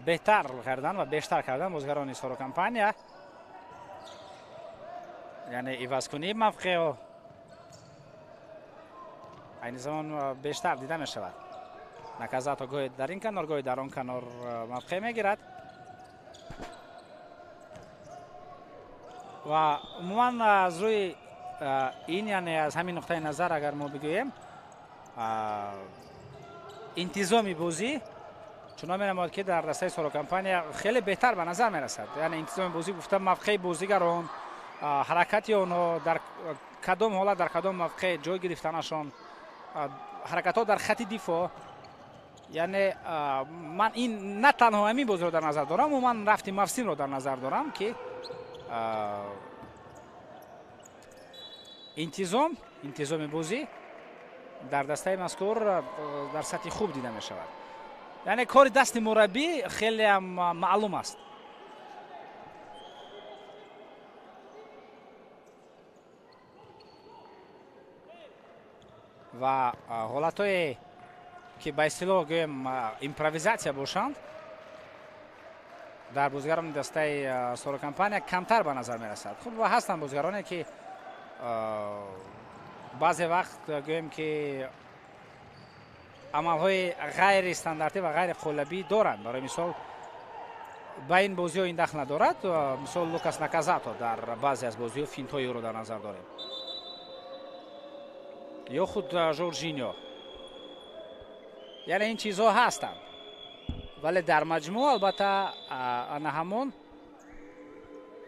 беҳтар кардан ва бештар кардан бозигарони Соро компания, яъне ивазкунии мавқеъ айни замон бештар дида мешавад. Наказато гоҳе дар ин канор, гоҳе дар он канор мавқеъ мегирад ва умуман аз рӯи ин, яъне аз ҳамин нуқтаи назар агар мо бигӯем, интизоми бозӣ чунон менамояд, ки дар дастаи Соро компания хеле беҳтар ба назар мерасад. Яъне интизоми бозӣ гуфта мавқеи бозигарон, ҳаракати онҳо дар кадом ҳолат, дар кадом мавқеъ ҷой гирифтанашон, ҳаракатҳо дар хати дифоъ. Яъне ман ин на танҳо ҳамин бозиро дар назар дорам, умуман рафти мавсимро дар назар дорам, ки интизоми бозӣ дар дастаи мазкур дар сатҳи хуб дида мешавад. Яъне кори дасти мураббӣ хеле ҳам маълум аст. Ва ҳолатҳое ки ба истилоҳ гӯем импровизатсия бошанд, дар бозигарони дастаи Соро компания камтар ба назар мерасад. Хуб, ва ҳастанд бозигароне, ки Баъзе вақт гӯем ки амалҳои ғайристандартӣ ва ғайриқолабӣ доранд. Барои мисол ба ин бозиҳо ин дахл надорад. Мисол Лукас Наказато дар баъзе аз бозиҳо финтҳои ӯро дар назар дорем, ё худ Жоржиньо. Яъне ин чизҳо ҳастанд, вале дар маҷмӯъ албатта ана ҳамон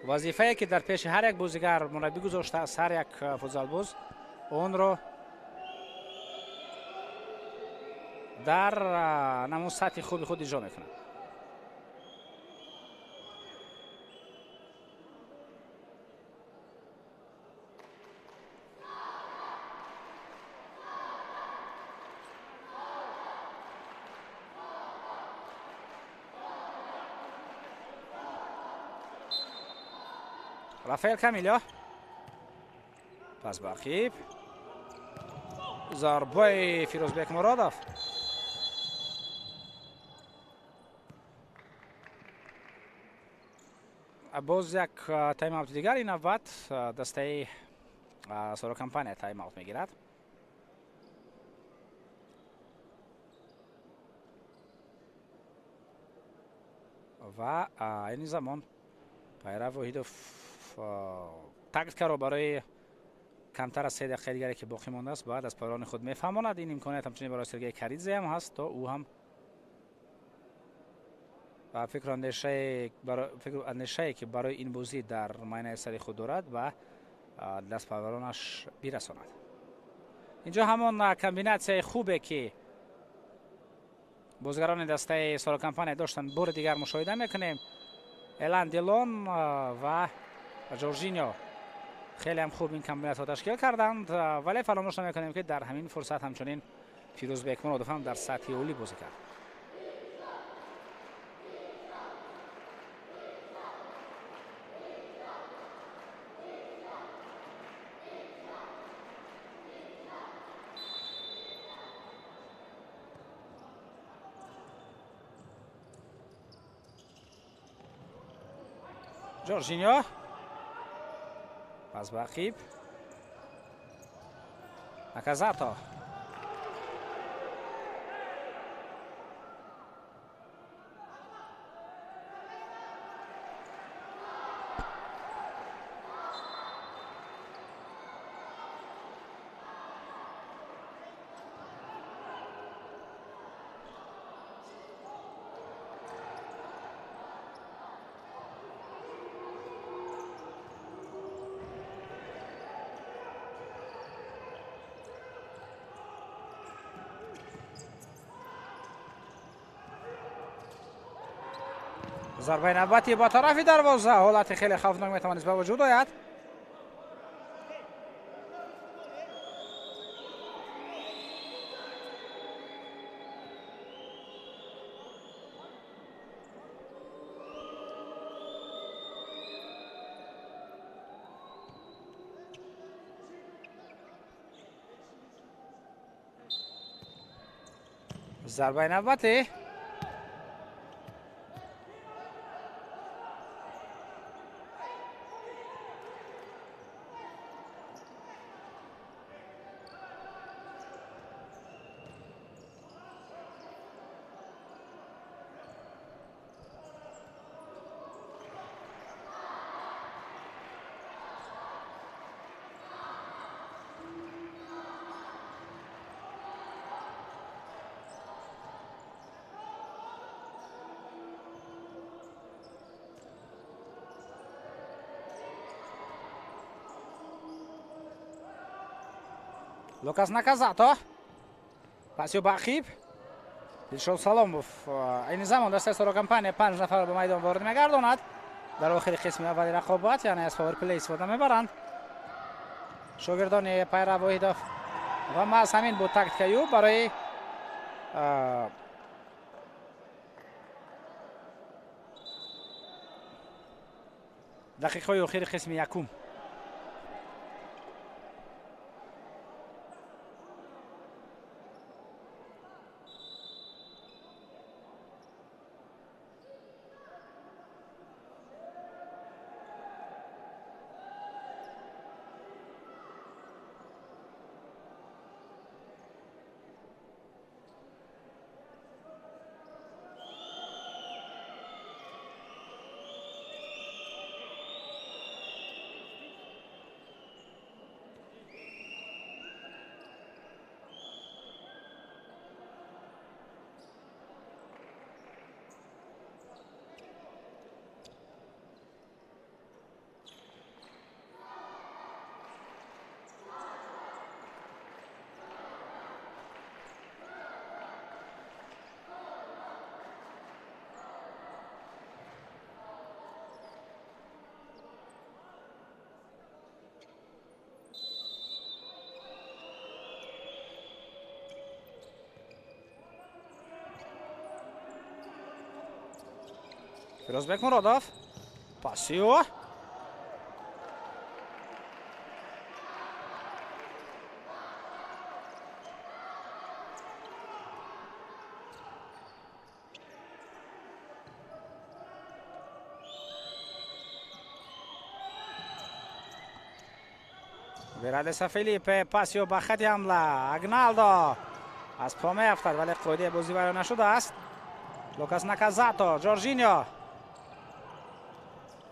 вазифае ки дар пеши ҳар як бозигар мураббӣ гузоштааст, ҳар як футзалбоз онро дар намун сатҳи хуби худ иҷро мекунад. Рафаэл Камило пас ба ақиб, зарбаи Фирӯзбек Муродов. Боз як тайм-аут дигар, ин навбат дастаи Соро Компания тайм-аут мегирад. Ва айни замон Пайрав Воҳидов тактикаро барои камтар аз 3 дақиқаи дигаре ки боқӣ мондааст баъд аз пайравони худ мефаҳмонад. Ин имконият ҳамчунин барои Сергей Каридзе ҳам ҳаст, то ӯ ҳам фикру андешае ки барои ин бозӣ дар майнаи сари худ дорад ба дастпарваронаш бирасонад. Инҷо ҳамон комбинатсияи хубе ки бозигарони дастаи Соро Компания доштанд бори дигар мушоҳида мекунем. Элан Дилон ва Жоржиньо хеле ҳам хуб ин комбинатсияро ташкил карданд, вале фаромӯш намекунем ки дар ҳамин фурсат ҳамчунин Фирӯзбек Муродов ҳам дар сатҳи олӣ бозӣ кард. Жоржиньо пас ба ақиб, Наказато. Зарбаи навбатӣ ба тарафи дарвоза, ҳолати хеле хавфнок метавонист ба вуҷуд ояд. Зарбаи навбатӣ Лукас Наказато. Пасио ба ақиб. Дилшод Саломов. Айни замон дастаи Соро Компания 5 нафар ба майдон ворид мегардонад. Дар охири қисми аввали рақобат, яъне аз паверплей истифода мебаранд шогирдони Пайрав Воҳидов ва маҳз ҳамин буд тактикаи ӯ барои дақиқаҳои охири қисми якум. Фирӯзбек Муродов. Пасио. Верадеса Филиппе, пасио ба хати ҳамла. Агналдо аз по меафтад, вале қоидаи бозӣ вайрон нашудааст. Лукас Наказато, Жоржиньо,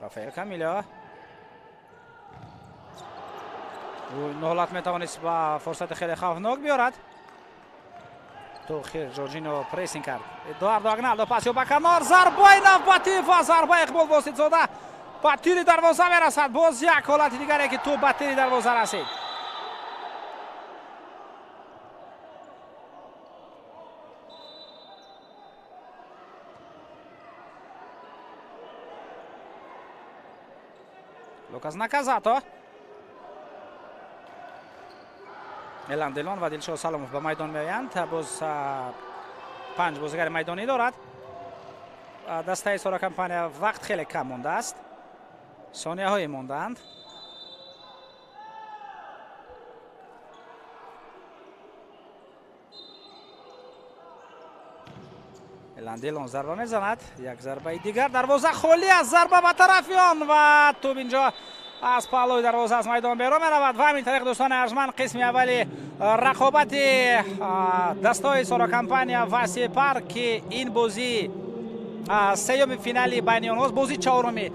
Рафаэл Камило. Ин ҳолат метавонист ба фурсати хеле хавфнок биёрад. То охир Жоржиньо прессинг кард. Эдуардо Агналдо, пасио ба канор, зарбаи навбатӣ ва зарбаи Иқбол Воситзода ба тири дарвоза мерасад. Боз як ҳолати дигаре, ки тӯб ба тири дарвоза расид. Лукас Наказато. Элан Делон ва Дилшод Саломов ба майдон меоянд. Боз панҷ бозигари майдонӣ дорад дастаи Сора Компания. Вақт хеле кам мондааст, сонияҳое мондаанд. Элан Делон зарба мезанад. Як зарбаи дигар, дарвоза холӣ аст, зарба ба тарафи он ва тӯб инҷо аз паҳлӯи дарвоза аз майдон берун меравад. Ва ҳамин тариқ, дӯстони арҷманд, қисми аввали рақобати дастаҳои Сора Компания ва Сепар, ки ин бозӣ сеюми финали байни онҳост, бозии чаҳоруми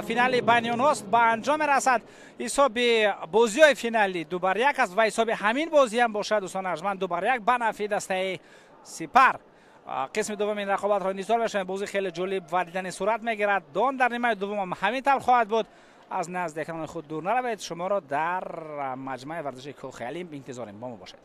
финали байни онҳост, ба анҷом мерасад. Ҳисоби бозиҳои финалӣ 2-1 аст ва ҳисоби ҳамин бозӣ ҳам бошад, дӯстони арҷманд, 2-1 ба нафъи дастаи Сипар. Қисми дуввуми ин рақобатро интизор мешавем. Бозӣ хеле ҷолиб ва дидани сурат мегирад. Дон дар нимаи дуввумам ҳамин тавр хоҳад буд. Аз назди экрани худ дур наравед, шуморо дар маҷмӯаи варзиши Кохи Олимп интизорем. Бо мо бошед.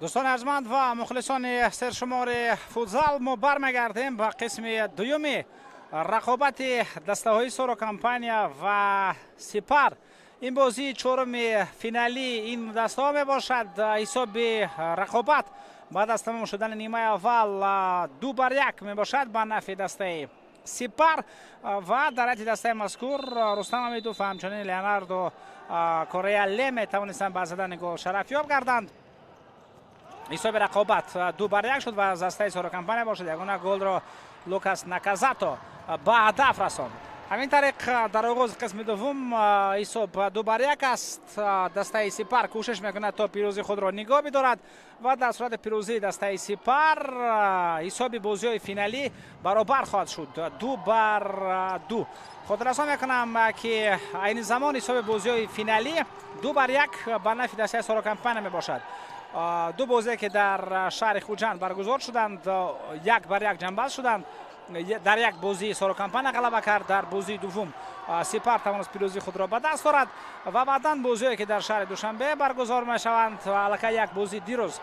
Дӯстони арҷманд ва мухлисони сершумори футзал, мо бармегардем ба қисми дуюми рақобати дастаҳои Соро Компания ва Сипар. Ин бозии чоруми финалии ин дастаҳо мебошад. Ҳисоби рақобат баъд аз тамом шудани нимаи аввал 2-1 мебошад ба нафъи дастаи Сипар ва дар ҳайати дастаи мазкур Рустам Ҳамидов ва ҳамчунин Леонардо Корея Леме тавонистанд ба задани гол шарафёб гарданд. Ҳисоби рақобат 2-1 шуд ва аз дастаи Соро Компания бошад ягона голро Лукас Наказато ба ҳадаф расонд. Ҳамин тариқ дар оғози қисми дуввум ҳисоб 2-1 аст. Дастаи Сипар кӯшиш мекунад то пирӯзии худро нигоҳ бидорад ва дар сурати пирӯзии дастаи Сипар ҳисоби бозиҳои финалӣ баробар хоҳад шуд 2-2. Хотиррасон мекунам, ки айни замон ҳисоби бозиҳои финалӣ 2-1 ба нафъи дастаи Соро Компания мебошад. Ду бозе ки дар шаҳри Хуҷанд баргузор шуданд, 1-1 ҷамъбаст шуданд. Дар як бозӣ Соро Компания ғалаба кард, дар бозии дуввум Сипар тавонист пирӯзии худро ба даст орад ва баъдан бозиҳое ки дар шаҳри Душанбе баргузор мешаванд, аллакай як бозӣ дирӯз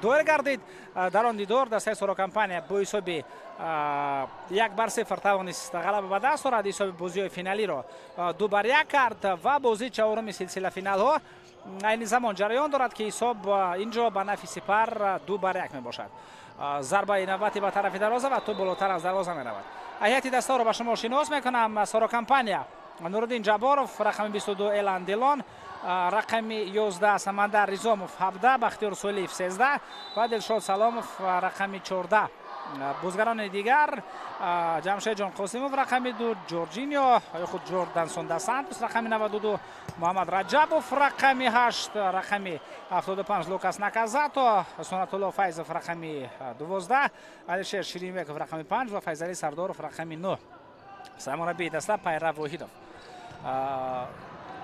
доир гардид. Дар он дидор дастаи Соро Компания бо ҳисоби 1-0 тавонист ғалаба ба даст орад, ҳисоби бозиҳои финалиро 2-1 кард ва бозии чаҳоруми силсилафиналҳо айни замон ҷараён дорад, ки ҳисоб инҷо ба нафъи Сипар 2-1 мебошад. Зарбаи навбатӣ ба тарафи дарвоза ва тӯб болотар аз дарвоза меравад. Ҳайати дастаро ба шумо шинос мекунам. Соро Компания: Нуриддин Ҷабборов, рақами 22 Элан Дилон, рақами 11 Самандар Ризомов 17, Бахтиёр Солиев 13 ва Дилшод Саломов рақами 14. Бозгарони дигар: Ҷамшедҷон Қосимов рақами 2, Ҷорҷиньо ё худ Ҷордансон да Сантос рақами 92, Муҳаммад Раҷабов рақами 8, рақами 75 Лукас Наказато, Сунатулло Файзов рақами 12, Алишер Ширинбеков рақами 5 ва Файзали Сардоров рақами 9. Сармураббии даста Пайрав Воҳидов.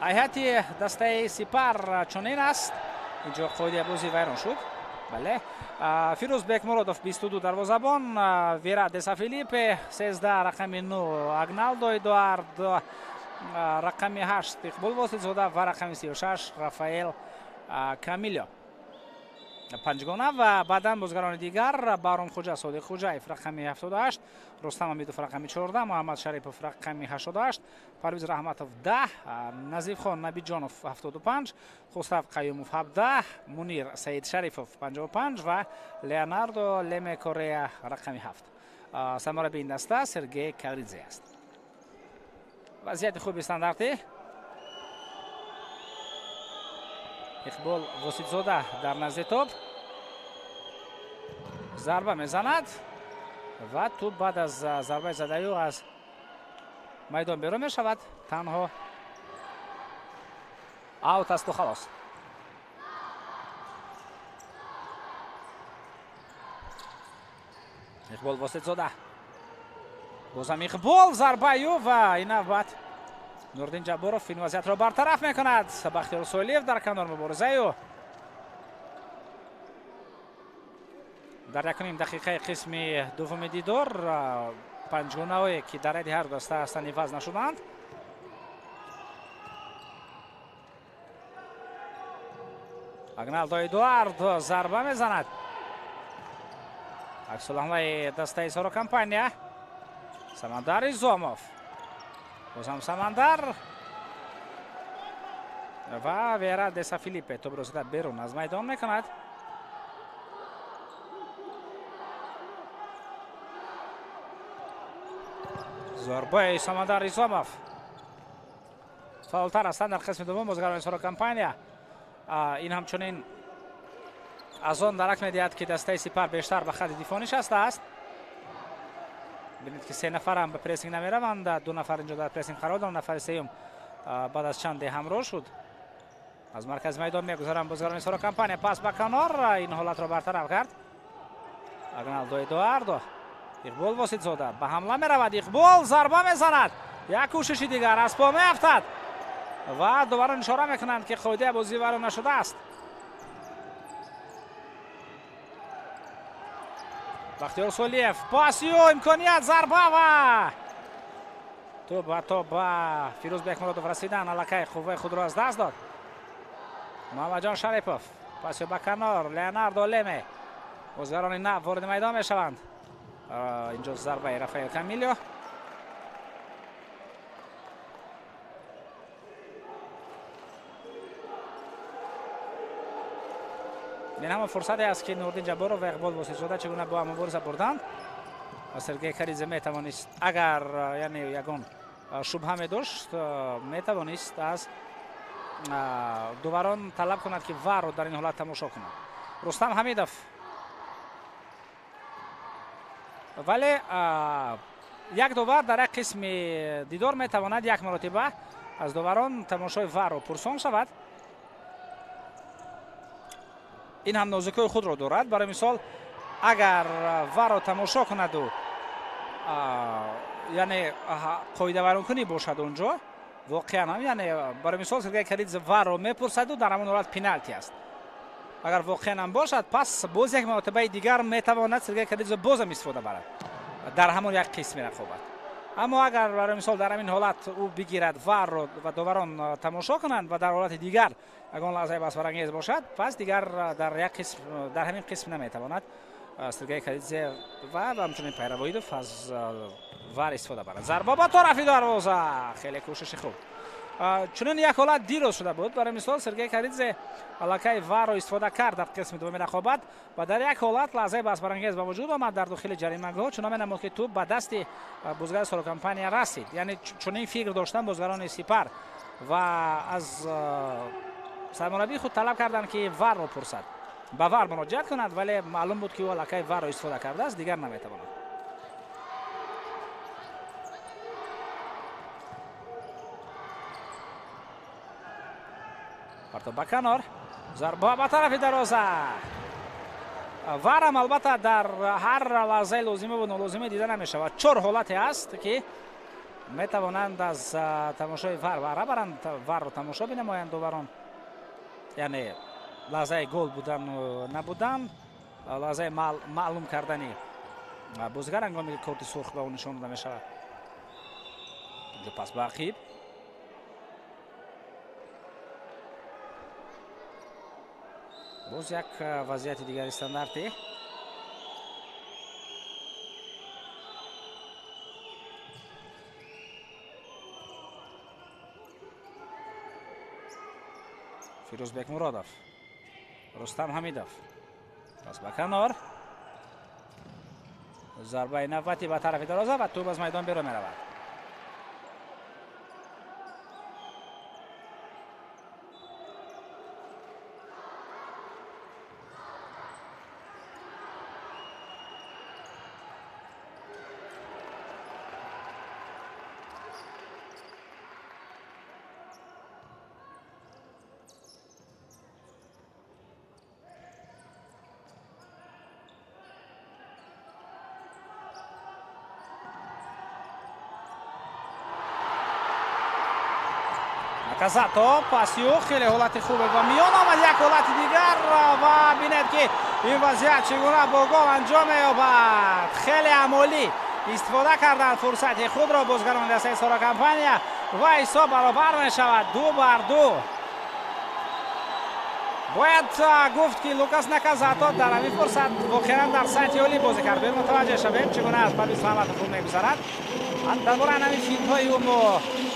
Ҳайати дастаи Сипар чунин аст. Инҷо қоидаи бозӣ вайрон шуд. Бале. Фирӯз Бекмуродов 22 дарвозабон, Вера Деса Филиппе 13, рақами 9 Агналдо Эдуард, рақами 8 Иқбол Воситзода ва рақами 36 Рафаэл Камило. Панҷгона ва баъдан бозгарони дигар: Баҳромхоҷа Содиқхоҷаев рақами 78, Рустам Ҳамидов рақами 14, Муҳаммад Шарипов рақами 88, Парвиз Раҳматов 10, Назифхон Набиҷонов 75, Хусрав Қаюмов 17, Мунир Саид Шарифов 55 ва Леонардо Леме Корея рақами 7. Сармураббии ин даста Сергей Каридзе аст. Вазъияти хуби стандартӣ. Иқбол Воситзода дар назди тӯб зарба мезанад ва тӯб баъд аз зарбаи задаи ӯ аз майдон берун мешавад. Танҳо аут асту халос. Иқбол Воситзода, бозам Иқбол, зарбаи ӯ ва ин навбат Нуриддин Ҷабборов ин вазъиятро бартараф мекунад. Бахтиёр Солиев дар канор муборизаи ӯ. Дар 1,5 дақиқаи қисми дуввуми дидор панҷгонаҳое ки дар ҳайати ҳар даста ҳастанд иваз нашуданд. Агналдо Эдуард зарба мезанад. Аксулҳамлаи дастаи Соро Компания. Самандар Изомов. Бозам Самандар ва Вера Деса Филиппе тӯбро зада берун аз майдон мекунад. Зарбаи Самандар Изомов. Фаъолтар ҳастанд дар қисми дуввум бозгарони Соро Компания. Ин ҳамчунин аз он дарак медиҳад, ки дастаи Сипар бештар ба хати дифоъ нишастааст. Бинед, ки се нафар ҳам ба прессинг намераванд, ду нафар инҷо дар прессинг қарор доранд, нафари сеюм баъд аз чанде ҳамроҳ шуд. Аз маркази майдон мегузаранд бозгарони Соро Компания, пас ба канор, ин ҳолатро бартараф кард Агналдо Эдуардо. Иқбол Воситзода ба ҳамла меравад. Иқбол зарба мезанад, як кӯшиши дигар, аз по меафтад ва дубора нишора мекунанд, ки қоидаи бозӣ вайрон нашудааст. Бахтиёр Солиев, пасию имконият, зарба ва тӯб ҳатто ба Фирӯз Бекмуродов расидан, аллакай қувваи худро аз даст дод. Муҳаммадҷон Шарипов. Пас ба канор Леонардо Леме. Бозигарони нав вориди майдон мешаванд. Инҷо зарбаи Рафаэл Камилио. Ин ҳама фурсате аст, ки Нурдин Ҷабборов ва Иқбол Воситзода чӣ гуна бо ҳам мубориза бурданд. Сергей Каридзе метавонист, агар яъне ягон шубҳа медошт, метавонист аз доварон талаб кунад, ки варро дар ин ҳолат тамошо кунад. Рустам Ҳамидов. Вале як довар дар як қисми дидор метавонад як маротиба аз доварон тамошои варро пурсон шавад. Ин ҳам нозукиҳои худро дорад. Барои мисол, агар варро тамошо кунаду яъне қоидавайронкунӣ бошад онҷо, воқеан ҳам, яъне барои мисол Сергей Каридзе варро мепурсаду дар ҳамон ҳолат пеналти аст. Агар воқеан ҳам бошад, пас боз як маротибаи дигар метавонад Сергей Каридзе бозам истифода барад дар ҳамон як қисми рақобат. Аммо агар барои мисол дар ҳамин ҳолат ӯ бигирад варро ва доварон тамошо кунанд ва дар ҳолати дигар ягон лаҳзаи баҳсбарангез бошад, пас дигар дар як қисм, дар ҳамин қисм наметавонад Сергей Каридзе ва ҳамчунин Пайравоидов аз вар истифода барад. Зарба ба тарафи дарвоза, хеле кӯшиши хуб. Чунин як ҳолат дирӯз шуда буд. Барои мисол Сергей Каридзе аллакай варро истифода кард дар қисми дуввуми рақобат ва дар як ҳолат лаҳзаи баҳсбарангез ба вуҷуд омад дар дохили ҷаримагоҳ, чунон менамуд, ки тӯб ба дасти бозигари Сорокомпания расид. Яъне чунин фикр доштан бозигарони Сипар ва аз сармураббии худ талаб карданд, ки варро пурсад, ба вар муроҷиат кунад, вале маълум буд, ки ӯ аллакай варро истифода кардааст, дигар наметавонад. Партоб ба канор, зарба ба тарафи дарвоза. Варам албатта дар ҳар лаҳзаи лозима ва нолозима дида намешавад. Чор ҳолате аст, ки метавонанд аз тамошои вар баҳра баранд, варро тамошо бинамоянд доварон. Яъне лаҳзаи гол будану набудан, лаҳзаи маълум кардани бозигар ҳангоме ки корти сурх ба ӯ нишон дода мешавад. Инҷо пас ба ақиб. Боз як вазъияти дигари стандартӣ. Фирӯз Бекмуродов, Рустам Ҳамидов. Пас ба канор. Зарбаи навбатӣ ба тарафи дарвоза ва тӯб аз майдон берун меравад. Казато пасиё хеле ҳолати хубе ба миён омад, як ҳолати дигар ва бинед, ки ин вазъият чӣ гуна бо гол анҷом меёбад. Хеле амолӣ истифода карданд фурсати худро бозигарони дастаи Сорокомпания ва ҳисоб баробар мешавад 2-2. Бояд гуфт, ки Лукас Наказато дар ҳамин фурсат воқеан дар сатҳи олӣ бозӣ кард. Биёед мутаваҷҷеҳ шавем, чӣ гуна аз Парвиз Раҳматов хуб мегузарад. Дар бораи ҳамин финтҳои ӯ мо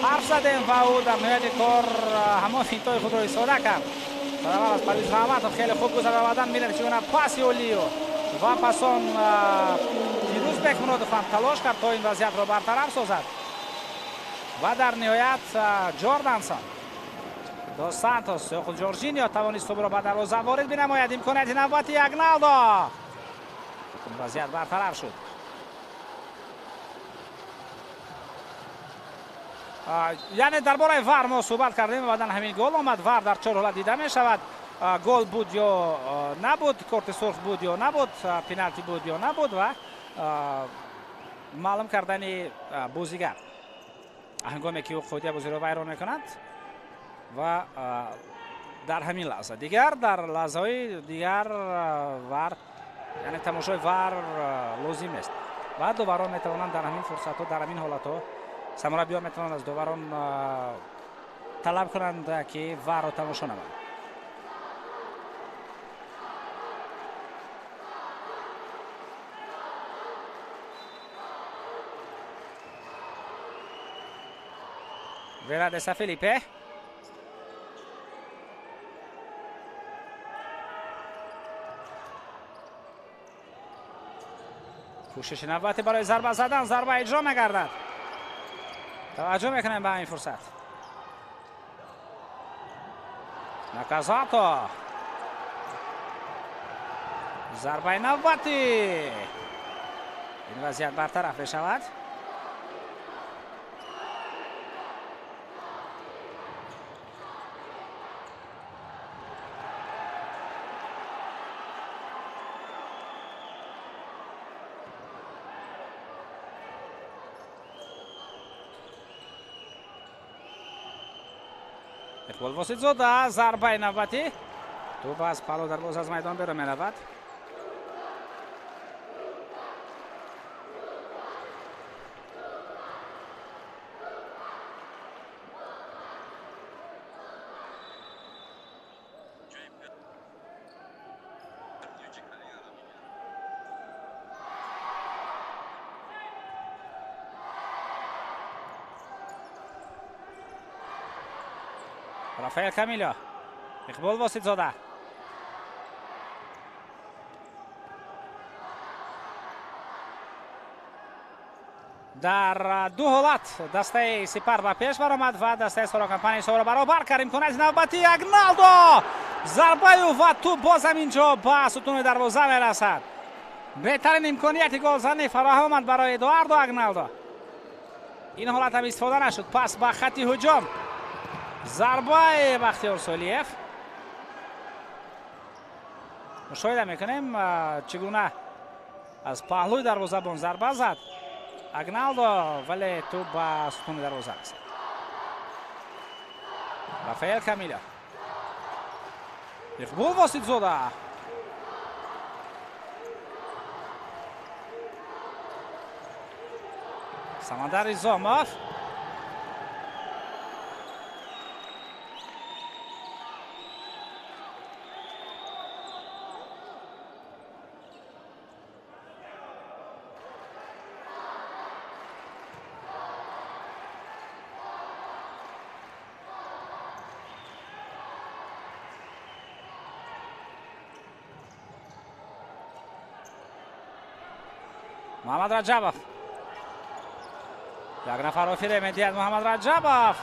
ҳарф задем ва ӯ дар ниҳояти кор ҳамон финтҳои худро истифода кард. Сараввал аз Парвиз Раҳматов хеле хуб гузард ва баъдан мебинед, чӣ гуна паси олию ва пас он Фирӯз Бекмуродов ҳам талош кард, то ин вазъиятро бартараф созад ва дар ниҳоят Ҷордансон Дос Сантос ё худ Ҷорҷинио тавонист тӯбро ба дарвоза ворид бинамояд. Имконияти навбати Агналдо. Вазъият бартараф шуд. Яъне дар бораи вар мо суҳбат кардем ва баъдан ҳамин гол омад. Вар дар чор ҳолат дида мешавад. Гол буд ё набуд, корти сурх буд ё набуд, пеналти буд ё набуд ва маълум кардани бозигар ҳангоме ки ӯ қоидаи бозиро вайрон мекунад ва дар ҳамин лаҳза дигар дар лаҳзаҳои дигар вар, яъне тамошои вар лозим нест ва доварон метавонанд дар ҳамин фурсатҳо, дар ҳамин ҳолатҳо сармураббиён метавонанд аз доварон талаб кунанд, ки варро тамошо намоянд. Верадеса Фелипе. Кӯшиши навбатӣ барои зарба задан, зарба иҷро мегардад. Таваҷҷӯҳ мекунем ба ин фурсат. Наказато. Зарбаи навбатӣ. Ин вазъият бартараф мешавад. Иқбол Воситзода, зарбаи навбатӣ. Тӯб аз палу дарвоза аз майдон берун меравад. Рафаэл Камило. Иқбол Воситзода. Дар ду ҳолат дастаи Сипар ба пеш баромад ва дастаи Соро Компания ҳисобро баробар кард. Имконияти навбатӣ Агналдо. Зарбаю ва тӯб бозам инҷо ба сутуни дарвоза мерасад. Беҳтарин имконияти голзанӣ фароҳам омад барои Эдуардо Агналдо. Ин ҳолат ҳам истифода нашуд. Пас ба хатти ҳуҷум. Зарбаи Бахтиёр Солиев. Мушоҳида мекунем чӣ гуна аз паҳлӯи дарвозабон зарба зад Агналдо, вале тӯб ба сутуни дарвоза расид. Рафаэл Камило. Иқбол Воситзода. Самандар Изомов. Муҳаммад Раҷабов. Як нафарро фиреб медиҳад Муҳаммад Раҷабов.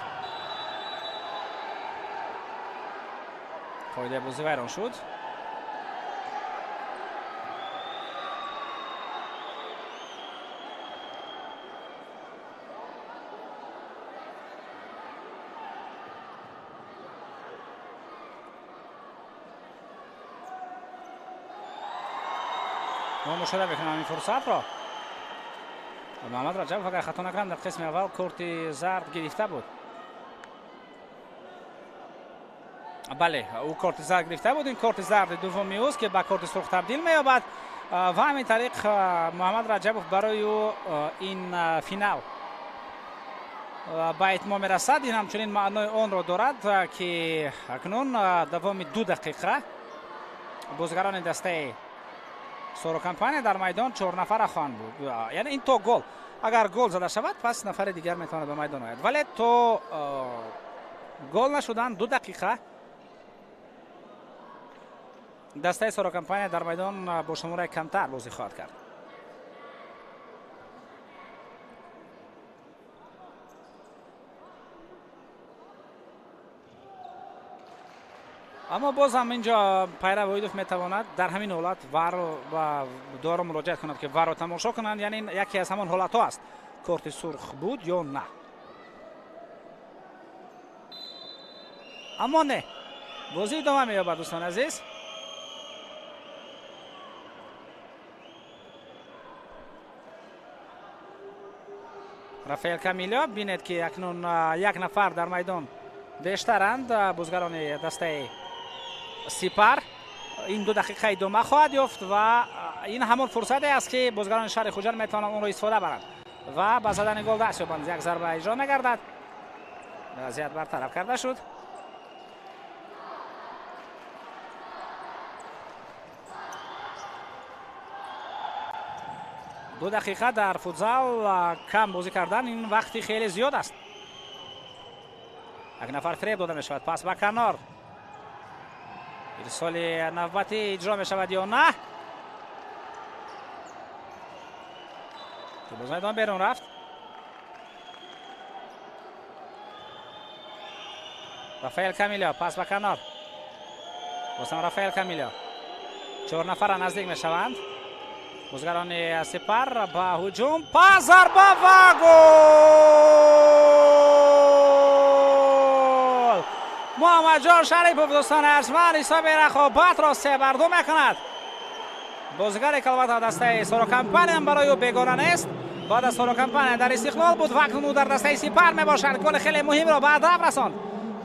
Қоидаи бозӣ вайрон шуд. Мо мушоҳида мекунем ин фурсатро. Муҳаммад Раҷабов, агар хато накунам, дар қисми аввал корти зард гирифта буд. Бале, ӯ корти зард гирифта буд. Ин корти зарди дуввуми ӯст, ки ба корти сурх табдил меёбад ва ҳамин тариқ Муҳаммад Раҷабов барои ӯ ин финал ба итмом мерасад. Ин ҳамчунин маънои онро дорад, ки акнун давоми 2 дақиқа бозигарони дастаи Соро Компания дар майдон 4 нафара хоҳанд буд. Яъне ин то гол. Агар гол зада шавад, пас нафари дигар метавонад ба майдон ояд. Вале то гол нашудан 2 дақиқа дастаи Соро Компания дар майдон бо шумораи камтар бозӣ хоҳад кард. Аммо боз ҳам инҷо Пайрав Воҳидов метавонад дар ҳамин ҳолат варро ва доро муроҷиат кунад, ки варро тамошо кунанд. Яъне ин яке аз ҳамон ҳолатҳо аст. Корти сурх буд ё на? Аммо не, бозӣ идома меёбад, дӯстони азиз. Рафаэл Камило, бинед, ки акнун як нафар дар майдон бештаранд бозигарони дастаи Сипар. Ин 2 дақиқа идома хоҳад ёфт ва ин ҳамон фурсате аст, ки бозигарони шаҳри Хуҷанд метавонанд онро истифода баранд ва ба задани гол даст ёбанд. Як зарба иҷро мегардад. Вазъият бартараф карда шуд. 2 дақиқа дар футзал кам бозӣ кардан ин вақти хеле зиёд аст. Як нафар фиреб дода мешавад, пас ба канор. Ирсоли навбатӣ иҷро мешавад ё на? Боз майдон берун рафт. Рафаэл Камилио, пас ба канор. Бозам Рафаэл Камилио. 4 нафара наздик мешаванд. Бозгарони Сипар ба ҳуҷум, пас зарба ва гол! Муҳаммадҷон Шарипов, дӯстони арҷманд, ҳисоби рақобатро 3-2 мекунад. Бозигаре ки албатта дастаи Соро Компания барои ӯ бегона нест. Баъд аз Соро Компания дар Истиқлол буд ва акнун ӯ дар дастаи Сипар мебошад. Голи хеле муҳимро ба ҳадаф расонд.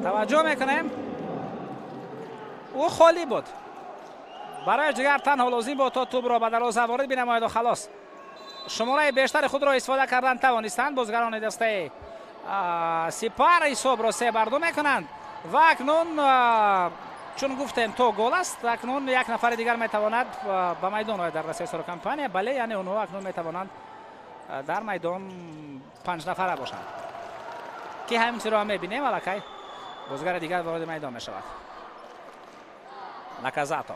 Таваҷҷӯҳ мекунем, ӯ холӣ буд. Барои дигар танҳо лозим буд то тӯбро ба дарвоза ворид бинамояд ва халос. Шумораи бештари худро истифода кардан тавонистанд. Бозигарони дастаи Сипар ҳисобро 3-2 мекунанд ва акнун, чун гуфтем, то гол аст, акнун як нафари дигар метавонад ба майдон ояд дар дастаи Соро Компания. Бале, яъне онҳо акнун метавонанд дар майдон 5 нафара бошанд, ки ҳамин чизро мебинем. Аллакай бозигари дигар вориди майдон мешавад. Наказато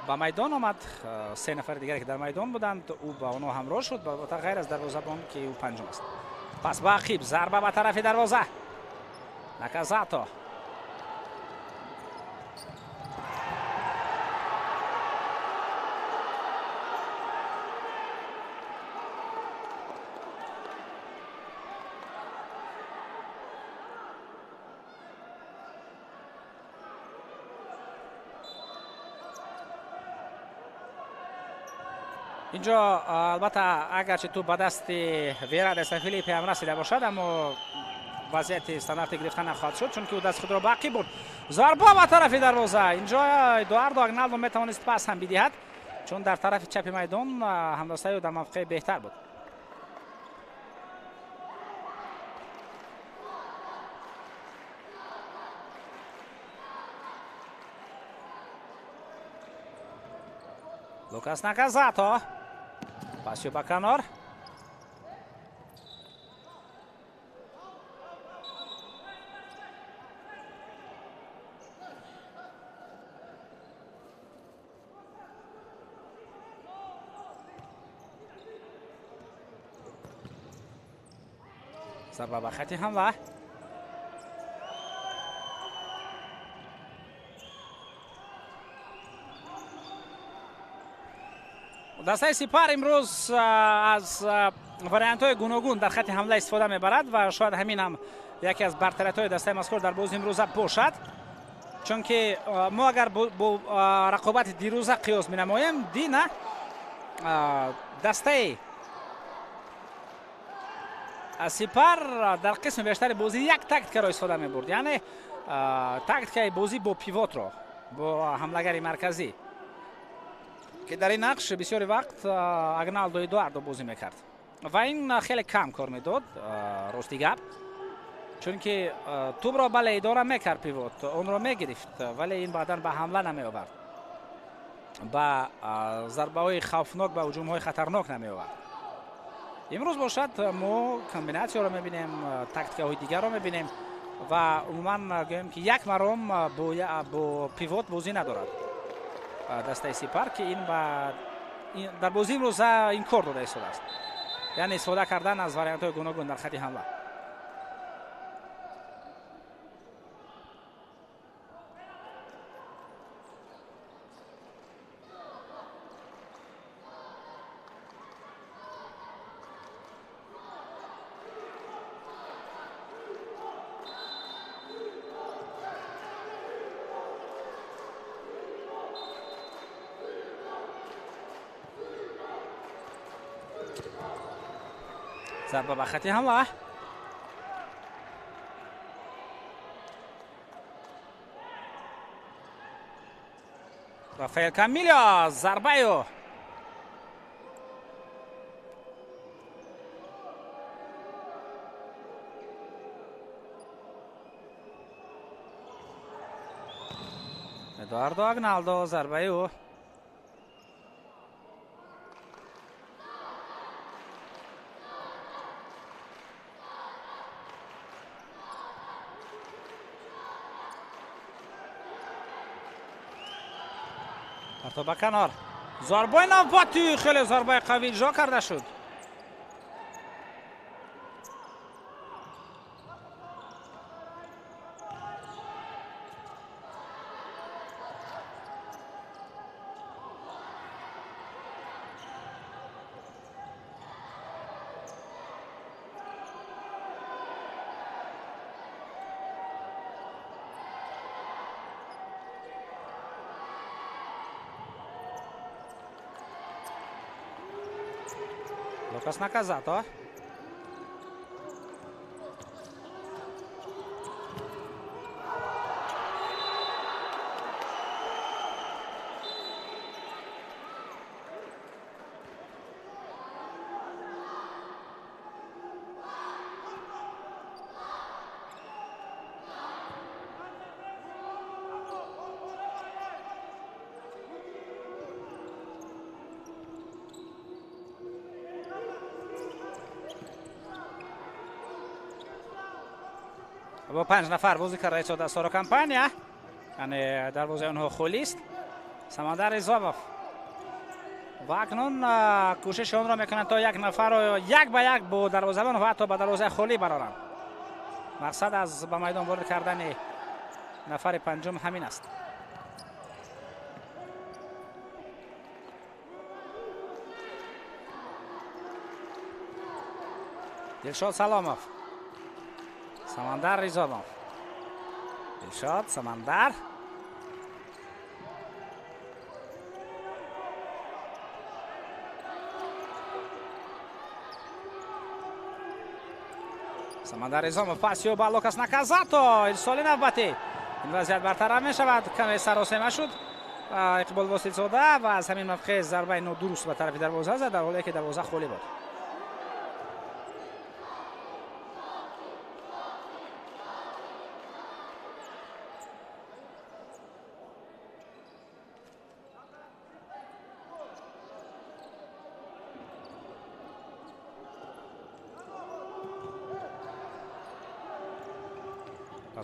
ба майдон омад. 3 нафари дигаре ки дар майдон буданд, ӯ ба онҳо ҳамроҳ шуд, ғайр аз дарвозабон ки ӯ панҷум аст. Пас ба ақиб, зарба ба тарафи дарвоза. Наказато. Инҷо албатта агарчи тӯб ба дасти Вера де Сан Филиппе ҳам расида бошад, аммо вазъияти стандарти гирифта нахоҳад шуд, чунки ӯ даст худро ба ақиб бурд. Зарба ба тарафи дарвоза. Инҷо Эдуардо Агналдо метавонист пас ҳам бидиҳад, чун дар тарафи чапи майдон ҳамдастаи ӯ дар мавқеи беҳтар буд. Лукас Наказато. Пасю ба канор. Зарба ба хати ҳамла. Дастаи Сипар имрӯз аз вариантҳои гуногун дар хати ҳамла истифода мебарад ва шояд ҳамин ҳам яке аз бартариятҳои дастаи мазкур дар бозии имрӯза бошад, чунки мо агар бо рақобати дирӯза қиёс менамоем, дина дастаи Сипар дар қисми бештари бозӣ як тактикаро истифода мебурд, яъне тактикаи бозӣ бо пивотро, бо ҳамлагари марказӣ, ки дар ин нақш бисёри вақт Агналдо Эдуардо бозӣ мекард ва ин хеле кам кор медод, рости гап, чунки тӯбро бале идора мекард пивот, онро мегирифт, вале ин баъдан ба ҳамла намеовард, ба зарбаҳои хавфнок, ба ҳуҷумҳои хатарнок намеовард. Имрӯз бошад мо комбинатсияро мебинем, тактикаҳои дигарро мебинем ва умуман гӯем ки як маром бо пивот бозӣ надорад дастаи Сипар, ки ин дар бозии имрӯза ин кор дода истодааст, яъне истифода кардан аз вариантҳои гуногун дар хати ҳамла. Зарба ба хати ҳамла. Рафаэл Камилио, зарбаи ӯ. Эдуардо Агналдо, зарбаи ӯ. Партоб ба канор. Зарбаи навбатӣ, хеле зарбаи қавӣ иҷро карда шуд. Лукас Наказато. Бо 5 нафар бозӣ карда истода Соро Компания, яъне дарвозаи онҳо холист. Самандар Ризомов ва акнун кӯшиши онро мекунанд то як нафарро як ба як бо дарвозабон ва ҳатто ба дарвозаи холӣ бароранд. Мақсад аз ба майдон ворид кардани нафари панҷум ҳамин аст. Дилшод Саломов, Самандар Ризомов. Дилшод, Самандар. Самандар Ризомов пас ё ба Лукас Наказато. Ирсоли навбатӣ. Ин вазъият бартараф мешавад. Каме саросема шуд Иқбол Воситзода ва аз ҳамин мавқеъ зарбаи нодуруст ба тарафи дарвоза зад, дар ҳоле ки дарвоза холӣ буд.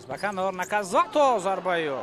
Ба канор Наказато, зарбаю.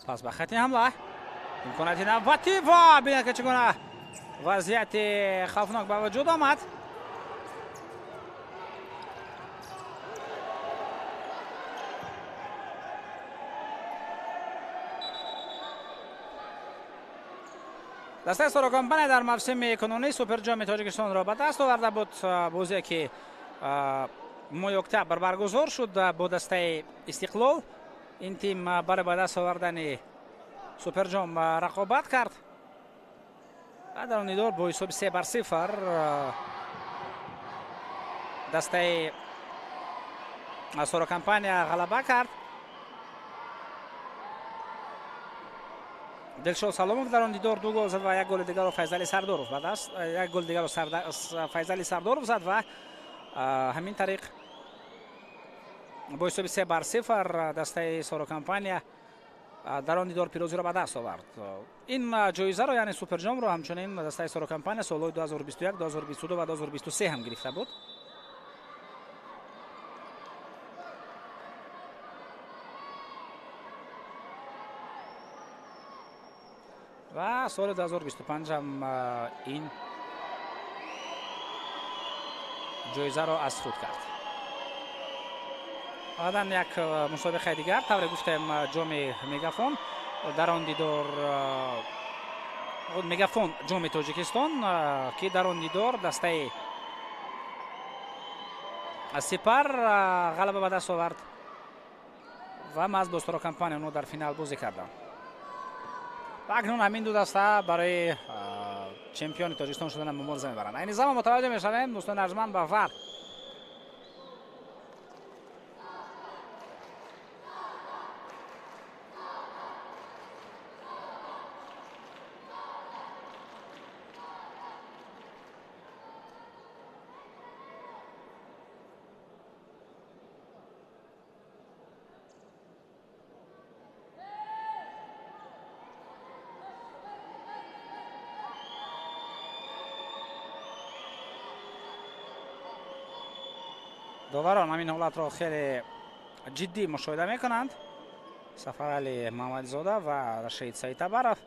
Пас ба хати ҳамла. Имконияти навбатӣ ва бинед ки чӣ гуна вазъияти хавфнок ба вуҷуд омад. Дастаи Соро Компания дар мавсими кунунӣ Суперҷоми Тоҷикистонро ба даст оварда буд. Бозие ки моҳи октябр баргузор шуд бо дастаи Истиқлол. Ин тим барои ба даст овардани Суперҷом рақобат кард. Дар он дидор бо ҳисоби 3-0 дастаи Соро Компания ғалаба кард. Дилшод Саломов дар он дидор 2 гол зад ва як голи дигарро Файзали Сардоров ба даст, як голи дигарро Файзали Сардоров зад ва ҳамин тариқ бо ҳисоби 3-0 дастаи Соро Компания дар он дидор пирӯзиро ба даст овард. Ин ҷоизаро, яъне Суперҷомро, ҳамчунин дастаи Соро Компания солҳои 2021, 2022 ва 2023 ҳам гирифта буд. Ва соли 2025 ҳам ин ҷоизаро аз худ кард. Баъдан як мусобиқаи дигар, тавре гуфтем, ҷоми Мегафон. Дар он дидор Мегафон ҷоми Тоҷикистон, ки дар он дидор дастаи Сипар ғалаба ба даст овард ва маҳз бо Соро Компания онҳо дар финал бозӣ карданд. Ва акнун ҳамин ду даста барои чемпиони Тоҷикистон шудан мубориза мебаранд. Айни замон мутаваҷҷеҳ мешавем, дӯстони арҷманд, ба ВАР. Доварон ҳамин ҳолатро хеле ҷиддӣ мушоҳида мекунанд. Сафарали Мамадзода ва Рашид Саидтабаров.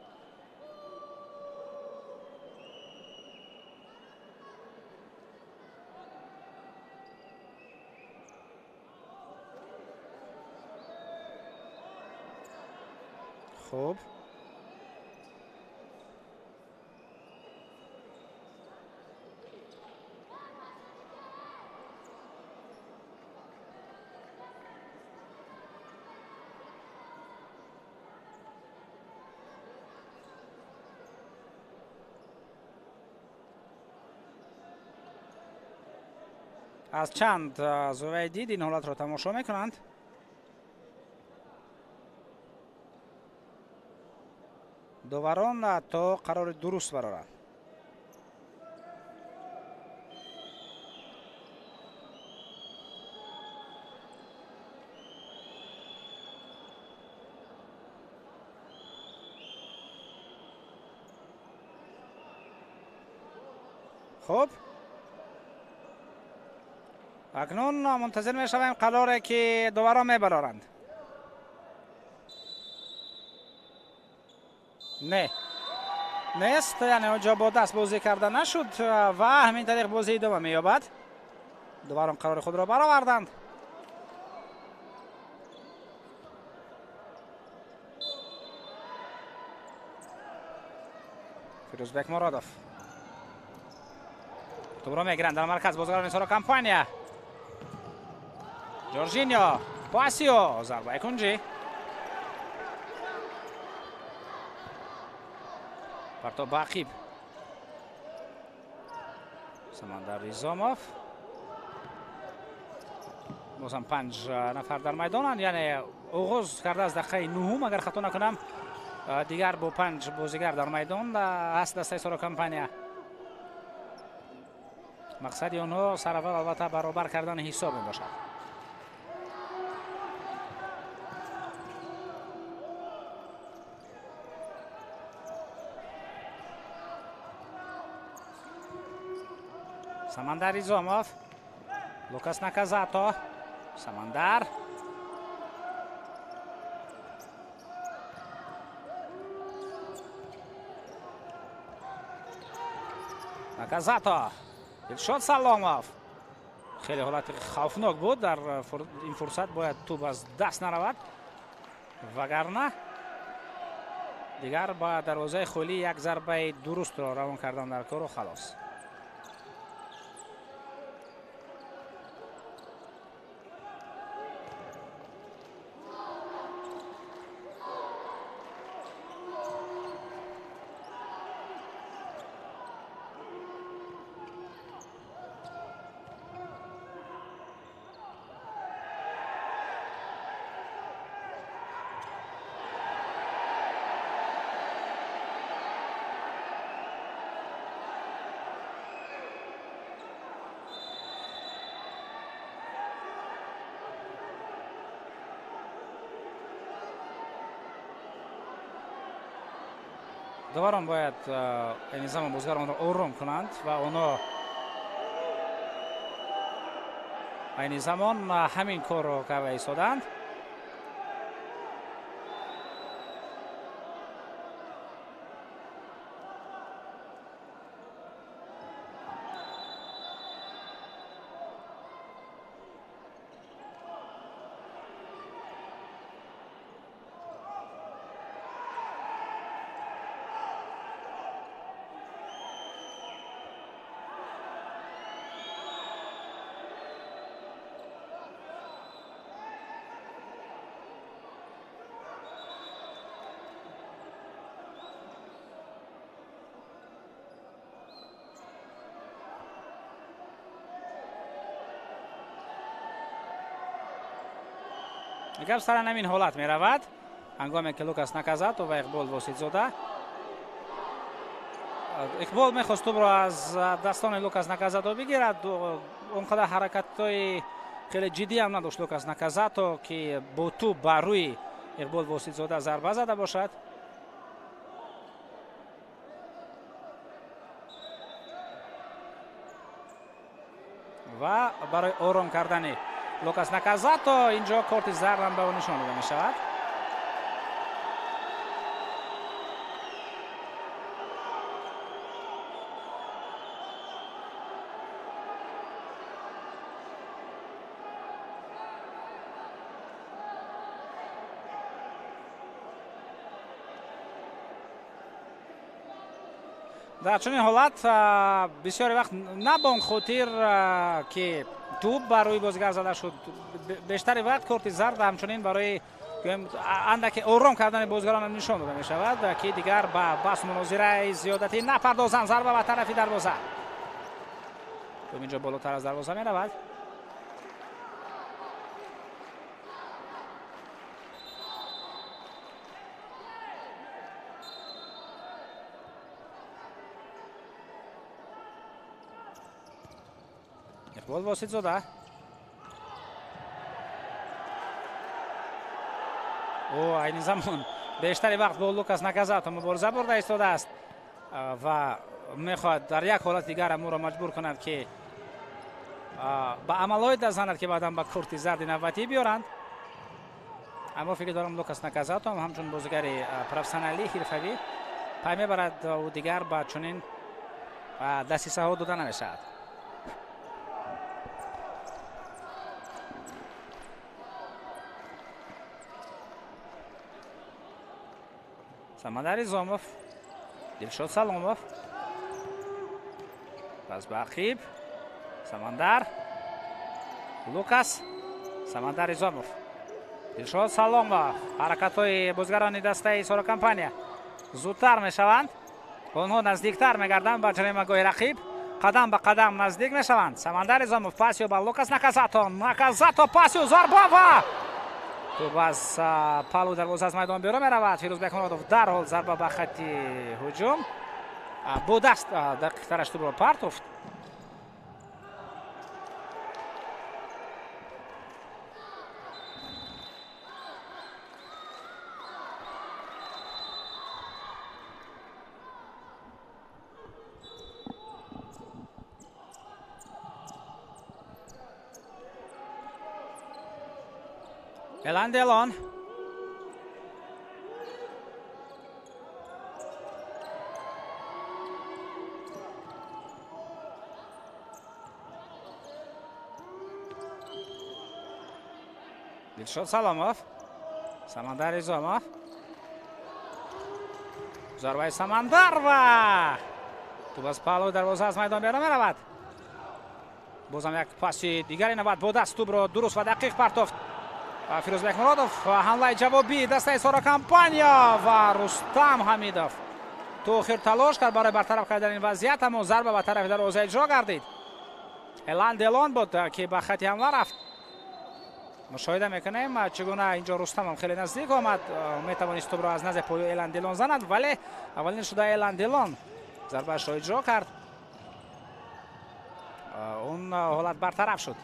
Хуб, аз чанд зовияи дид ин ҳолатро тамошо мекунанд. Доварон то қарори дуруст бароранд. Хуб, акнун мунтазир мешавем қароре ки доварон мебароранд. Не, нест, яъне онҷо бо даст бозӣ карда нашуд ва ҳамин тариқ бозӣ идома меёбад. Доварон қарори худро бароварданд. Фирӯзбек Муродов тӯбро мегиранд дар марказ бозигарони Соро Компания. Жоржиньо, Пасио, зарбаи кунҷӣ. Партоб ба ақиб. Самандар Ризомов. Бозам 5 нафар дар майдонанд, яъне оғоз карда аз дақиқаи нуҳум, агар хато накунам, дигар бо 5 бозигар дар майдон аст дастаи Соро Компания. Мақсади онҳо сараввал албатта баробар кардани ҳисоб мебошад. Самандар Изомов, Лукас Наказато, Самандар. Наказато. Дилшод Саломов. Хеле ҳолати хавфнок буд. Дар ин фурсат бояд тӯб аз даст наравад, вагарна дигар ба дарвозаи холӣ як зарбаи дурустро равон кардан дар кору халос. Доварон бояд айни замон бозигаронро ором кунанд ва онҳо айни замон ҳамин корро карда истоданд. Гап сара ҳамин ҳолат меравад, ҳангоме ки Лукас Наказато ва Иқбол Воситзода. Иқбол мехост тӯбро аз дастони Лукас Наказато бигирад. Он қадар ҳаракатҳои хеле ҷиддӣ ҳам надошт Лукас Наказато, ки бо тӯб бар рӯи Иқбол Воситзода зарба зада бошад. Ва барои ором кардани Лукас Наказато инҷо корти зард ҳам ба ӯ нишон дода мешавад. Дар чунин ҳолат бисёре вақт на ба он хотир, ки тӯб бар рӯи бозигар зада шуд, бештари вақт корти зард ҳамчунин барои андаке ором кардани бозигарон нишон дода мешавад, ки дигар ба баҳсу мунозираи зиёдатӣ напардозанд. Зарба ба тарафи дарвоза, тӯб инҷо болотар аз дарвоза меравад. Иқбол Воситзода. Ӯ айни замон бештари вақт бо Лукас Наказато мубориза бурда истодааст ва мехоҳад дар як ҳолати дигар ӯро маҷбур кунад, ки ба амалҳое даст занад, ки баъдан ба корти зарди навбатӣ биёранд. Аммо фикр дорам, Лукас Наказато ҳамчун бозигари профессионалӣ, ҳирфавӣ пай мебарад, ӯ дигар ба чунин дастисаҳо дода намешавад. Самандар Изомов, Дилшод Саломов, пас ба ақиб, Самандар, Лукас, Самандар Изомов, Дилшод Саломов. Ҳаракатҳои бозигарони дастаи Соро Компания зудтар мешаванд, онҳо наздиктар мегарданд ба ҷаримагоҳи рақиб, қадам ба қадам наздик мешаванд. Самандар Изомов пасиё ба Лукас Наказато, Наказато пасиё, зарба ва тӯб аз палӯи дарвоза аз майдон берун меравад. Фирӯзбек Муродов дарҳол зарба ба хатти ҳуҷум бо даст дақиқтараш тӯбро партофт. Элан Делон. Дилшод Саломов, Самандар Изомов. Зарбаи Самандар ва тӯб аз паҳлӯи дарвоза аз майдон берун меравад. Бозам як паси дигари навбат бо даст тӯбро дуруст ва дақиқ партофт Фирӯзбек Муродов. Ҳамлаи ҷавобии дастаи Соро Компания ва Рустам Ҳамидов то охир талош кард барои бартараф кардани ин вазъият, аммо зарба ба тарафи дарвоза иҷро гардид. Элан Делон буд, ки ба хати ҳамла рафт. Мушоҳида мекунем, чӣ гуна инҷо Рустам ҳам хеле наздик омад, метавонист тӯбро аз назди пои Элан Делон занад, вале аввалин шуда Элан Делон зарбаашро иҷро кард. Он ҳолат бартараф шуд.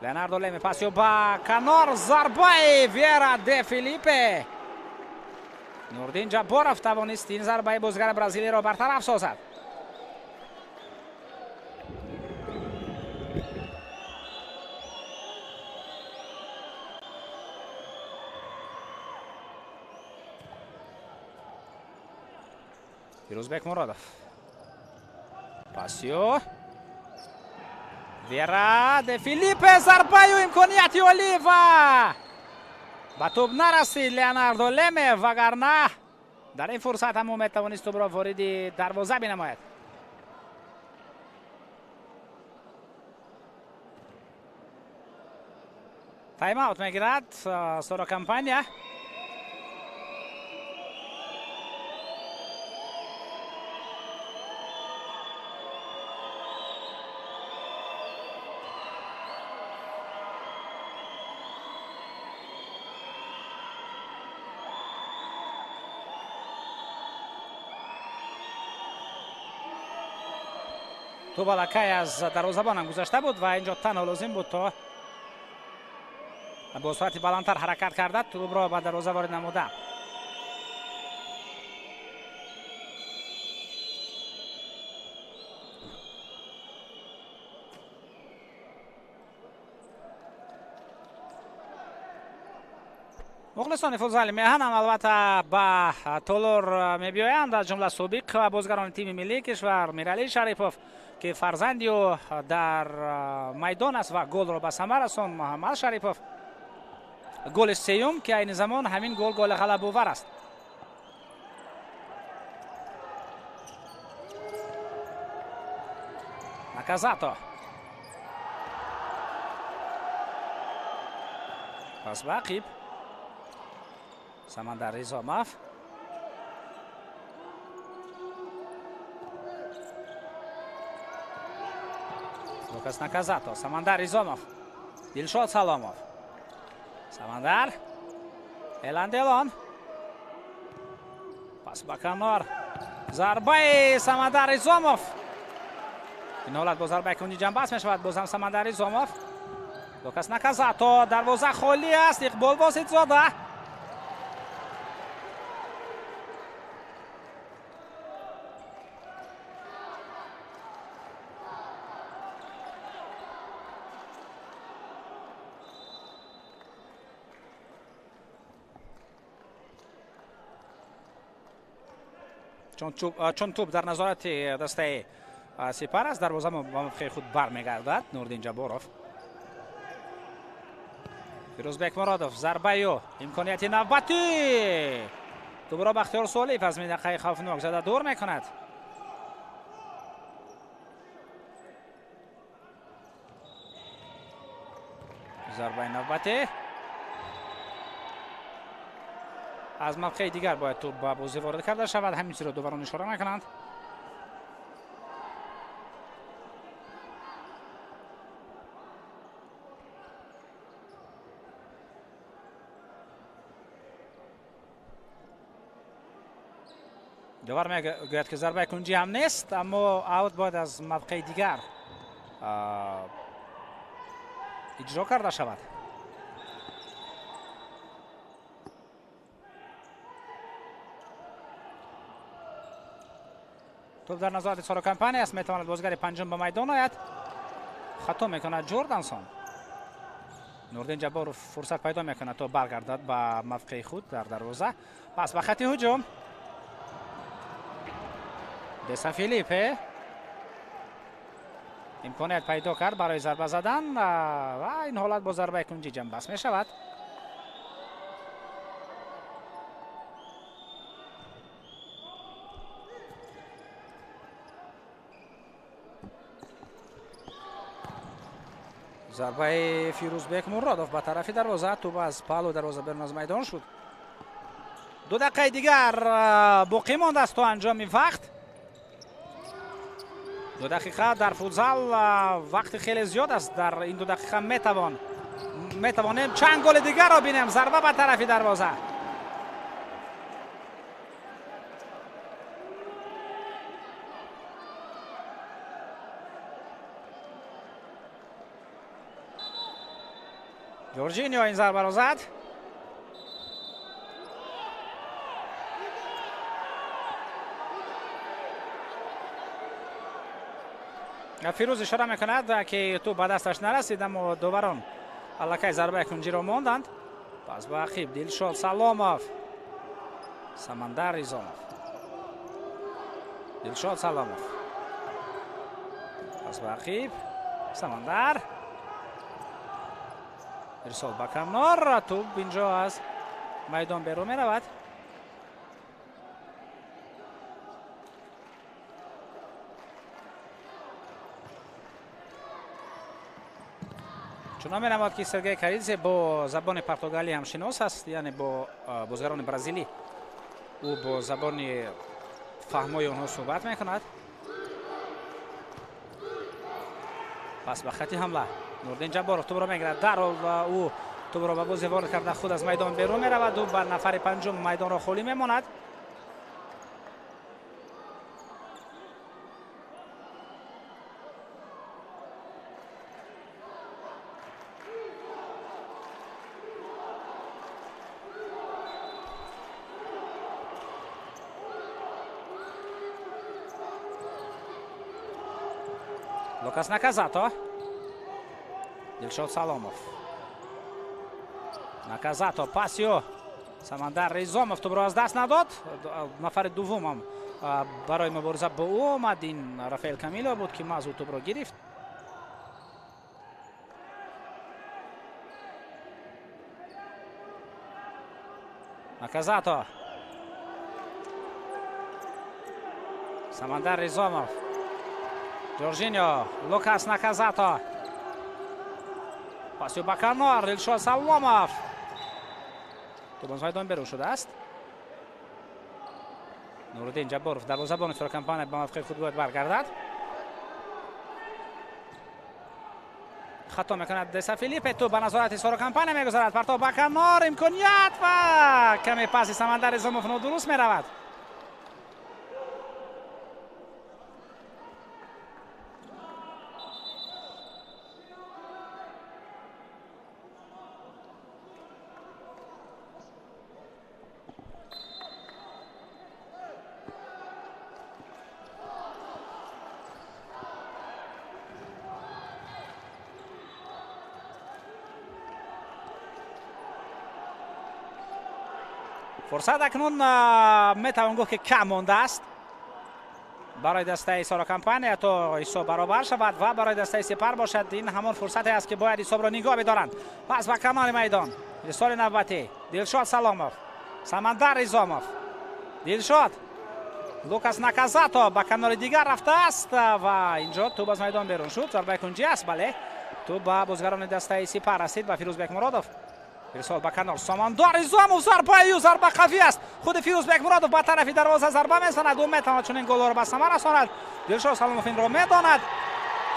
Леонардо Леме пасиё ба канор, зарбаи Вера де Филиппе. Нурдин Ҷабборов тавонист ин зарбаи бозигари бразилиро бартараф созад. Фирӯзбек Муродов. Пасиё Вера де Филиппе, зарбаю имконияти олӣ ва ба тӯб нарасид Леонардо Леме, вагарна дар ин фурсат ҳам ӯ метавонист тӯбро вориди дарвоза бинамояд. Тайм-аут мегирад Соро Компания. Тӯб аллакай аз дарвозабон ҳам гузашта буд ва инҷо танҳо лозим буд то бо суръати баландтар ҳаракат карда тӯбро ба дарвоза ворид намуда. Мухлисони футзали меҳан ҳам албатта ба толор мебиёянд, аз ҷумла собиқ бозгарони тими миллии кишвар Миралӣ Шарипов, ки фарзанди ӯ дар майдон аст ва голро ба самар расон Муҳаммад Шарипов. Голи сеюм, ки айни замон ҳамин гол голи ғалабовар аст. Наказато. Пас ба ақиб. Самандар Ризомов. Лукас Наказато. Самандар Ризомов. Дилшод Саломов. Самандар. Элан Делон. Пас ба канор. Зарбаи Самандар Ризомов. Ин ҳолат бо зарбаи кунҷи ҷанбаст мешавад. Боз ҳам Самандар Ризомов. Лукас Наказато. Дарвоза холӣ аст. Иқбол Воситзода. Чун тӯб дар назорати дастаи Сипар аст, дарвоза ба мавқеи худ бармегардад. Нурдин Ҷабборов. Фирӯзбек Муродов. Зарбаю имконияти навбатӣ. Тӯбро Бахтиёр Солиев аз минтақаи хавфнок зада дур мекунад. Зарбаи навбатӣ. Аз мавқеи дигар бояд тӯб ба бозӣ ворид карда шавад. Ҳамин чизро доварон ишора мекунанд. Довар мегӯяд, ки зарбаи кунҷӣ ҳам нест, аммо аут бояд аз мавқеи дигар иҷро карда шавад. Тӯб дар назорати Соро Компания аст. Метавонад бозигари панҷум ба майдон ояд. Хато мекунад Ҷордансон. Нурдин Ҷабборов фурсат пайдо мекунад то баргардад ба мавқеи худ дар дарвоза. Пас ба хати ҳуҷум. Деса Филиппе имконият пайдо кард барои зарба задан ва ин ҳолат бо зарбаи кунҷӣ ҷанбаст мешавад. Зарбаи Фирӯзбек Муродов ба тарафи дарвоза, тӯб аз паҳлӯи дарвоза берун аз майдон шуд. 2 дақиқаи дигар боқӣ мондааст то анҷоми вақт. 2 дақиқа дар футзал вақти хеле зиёд аст. Дар ин 2 дақиқа метавонем чанд голи дигарро бинем. Зарба ба тарафи дарвоза. Ҷорҷинио ин зарбаро зад. Фирӯз ишора мекунад, ки тӯб ба дасташ нарасид, аммо доварон аллакай зарбаи кунҷиро монданд. Пас ба ақиб Дилшод Саломов. Самандар Ризомов. Дилшод Саломов. Пас ба ақиб Самандар. Ирсол ба канор. Тӯб инҷо аз майдон берун меравад. Чунон менамояд, ки Сергей Каридзе бо забони португалӣ ҳам шинос аст, яъне бо бозигарони бразилӣ ӯ бо забони фаҳмои онҳо суҳбат мекунад. Пас ба хати ҳамла Нурдин Ҷабборов тӯбро мегирад. Дарҳол ӯ тӯбро ба бозӣ ворид карда худ аз майдон берун меравад. Ӯ ба нафари панҷум майдонро холӣ мемонад. Лукас Наказато. Дилшод Саломов. Наказато пасио. Самандар Ризомов тӯбро аз даст надод. Нафари дуввумам барои мубориза бо ӯ омад. Ин Рафаэл Камило буд, ки маҳз ӯ тӯбро гирифт. Наказато. Самандар Ризомов. Жоржиньо. Лукас Наказато. Пасио ба канор. Дилшод Саломов. Тӯб аз майдон берун шудааст. Нуриддин Ҷабборов дарвозабони Сора Компания ба мавқеи худ бояд баргардад. Хато мекунад Деса Филиппе, тӯб ба назорати Сора Компания мегузарад. Партов ба канор, имконият ва каме паси Самандар Ризомов нодуруст меравад. Фурсат акнун метавон гуфт, ки кам мондааст барои дастаи Сора Компания то ҳисоб баробар шавад ва барои дастаи Сипар бошад. Ин ҳамон фурсате аст, ки бояд ҳисобро нигоҳ бидоранд. Пас ба канори майдон. Ирсоли навбатӣ Дилшод Саломов, Самандар Ризомов. Дилшод. Лукас Наказато ба канори дигар рафтааст ва инҷо тӯб аз майдон берун шуд. Зарбаи кунҷӣ аст, бале. Тӯб ба бозгарони дастаи Сипар расид, ба Фирӯз Бекмуродов. Ирсол ба канор. Самандар Ризомов, зарбаи ӯ зарба қавӣ аст. Худи Фирӯз Бекмуродов ба тарафи дарвоза зарба мезанад. Ӯ метавонад чунин голҳоро ба самар расонад. Дилшод Саломов инро медонад.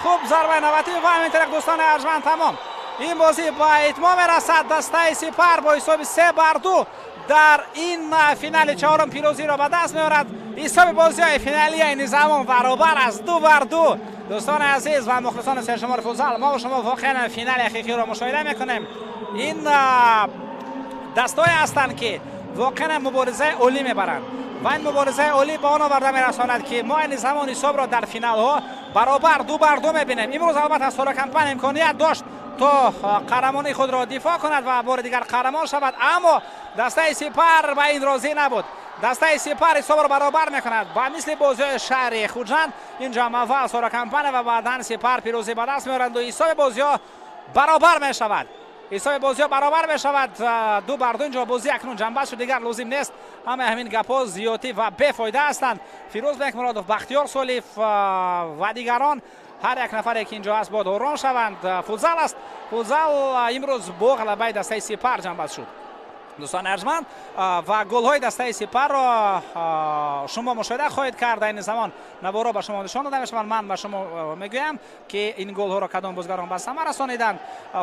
Хуб, зарбаи навбатӣ ва ҳамин тариқ, дӯстони арҷманд, тамом. Ин бозӣ ба итмом мерасад. Дастаи Сипар бо ҳисоби 3-2 дар ин финали чаҳорум пирӯзиро ба даст меорад. Ҳисоби бозиҳои финалии айни замон баробар аст, 2-2. Дӯстони азиз ва мухлисони сершумори футзал, мо шумо воқеан финали ҳақиқиро мушоҳида мекунем. Ин дастҳое ҳастанд, ки воқеан муборизаи олӣ мебаранд ва ин муборизаи олӣ ба он оварда мерасонад, ки мо айни замон ҳисобро дар финалҳо баробар 2-2 мебинем. Имрӯз албатта Сора Компания имконият дошт то қаҳрамонии худро дифоъ кунад ва бори дигар қаҳрамон шавад, аммо дастаи Сипар ба ин розӣ набуд. Дастаи Сипар ҳисобро баробар мекунад. Ба мисли бозиҳои шаҳри Хуҷанд инҷо ҳам аввал Сора Компания ва баъдан Сипар пирӯзӣ ба даст меоранд ва ҳисоби бозиҳо баробар мешавад. Ҳисоби бозиҳо баробар мешавад 2-2. Инҷо бозӣ акнун ҷанбаст шуд, дигар лозим нест. Ҳамаи ҳамин гапҳо зиёдӣ ва бефоида ҳастанд. Фирӯз Бекмуродов, Бахтиёр Солиев ва дигарон, ҳар як нафаре ки инҷо ҳаст бояд ором шаванд. Футзал аст. Футзал имрӯз бо ғалабаи дастаи Сипар ҷанбаст шуд. Дӯстони арҷманд, ва голҳои дастаи Сипарро шумо мушоҳида хоҳед кард. Айни замон наворо ба шумо нишон дода мешаванд. Ман ба шумо мегӯям, ки ин голҳоро кадом бозгарон ба самар расониданд.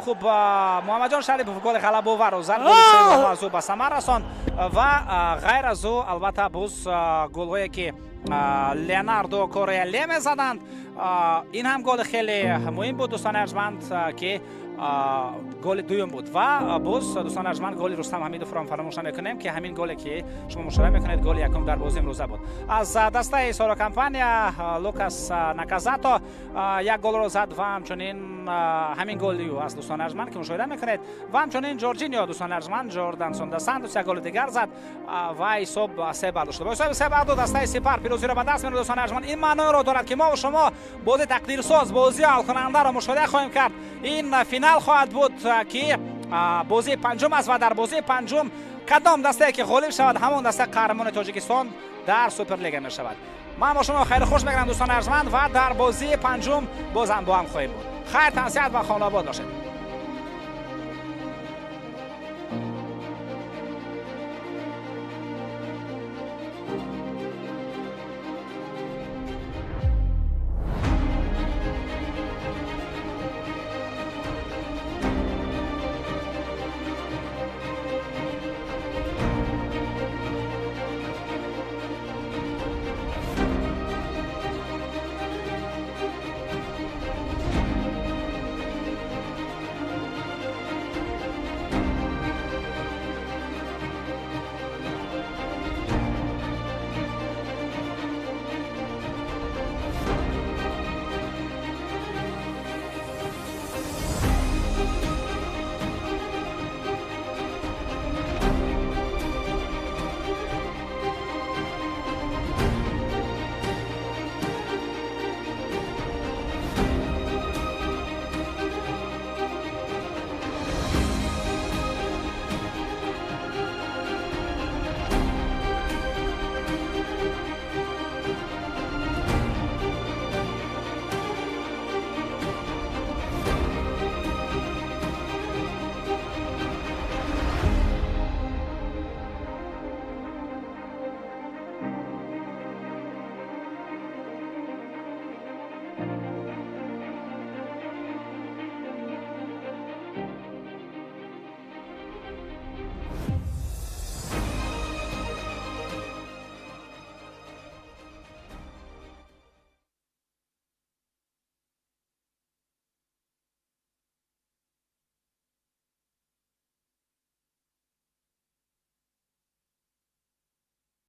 Хуб, Муҳаммадҷон Шарипов голи ғалабоварро зад, голи сеюмро аз ӯ ба самар расонд ва ғайр аз ӯ албатта боз голҳое ки Леонардо Корея Ле мезаданд. Ин ҳам голи хеле муҳим буд, дӯстони арҷманд, ки голи дуюм буд. Ва боз, дӯстони арҷманд, голи Рустам Ҳамидовро ҳам фаромӯш намекунем, ки ҳамин голе ки шумо мушоҳида мекунед, голи якум дар бозии имрӯза буд. Аз дастаи Сора Компания Лукас Наказато як голро зад ва ҳамчунин ҳамин голи ӯ аст, дӯстони арҷманд, ки мушоҳида мекунед. Ва ҳамчунин Ҷорҷинио, дӯстони арҷманд, Жордансон да Сантос як голи дигар зад ва ҳисоб 3-2 шуд. Бо ҳисоби 3-2 дастаи Сипар пирӯзиро ба даст меорад, дӯстони арҷманд. Ин маъноеро дорад, ки мо ва шумо бозии тақдирсоз, бозии ҳалкунандаро мушоҳида хоҳем кард. Ин финал хоҳад буд, ки бозии панҷум аст ва дар бозии панҷум кадом дастае ки ғолиб шавад, ҳамон даста қаҳрамони Тоҷикистон дар Суперлига мешавад. Ман бо шумо хайру хуш мекунам, дӯстони арҷманд, ва дар бозии панҷум боз ҳам бо ҳам хоҳем буд. Хайр, тансиҳат ва хонобод бошед.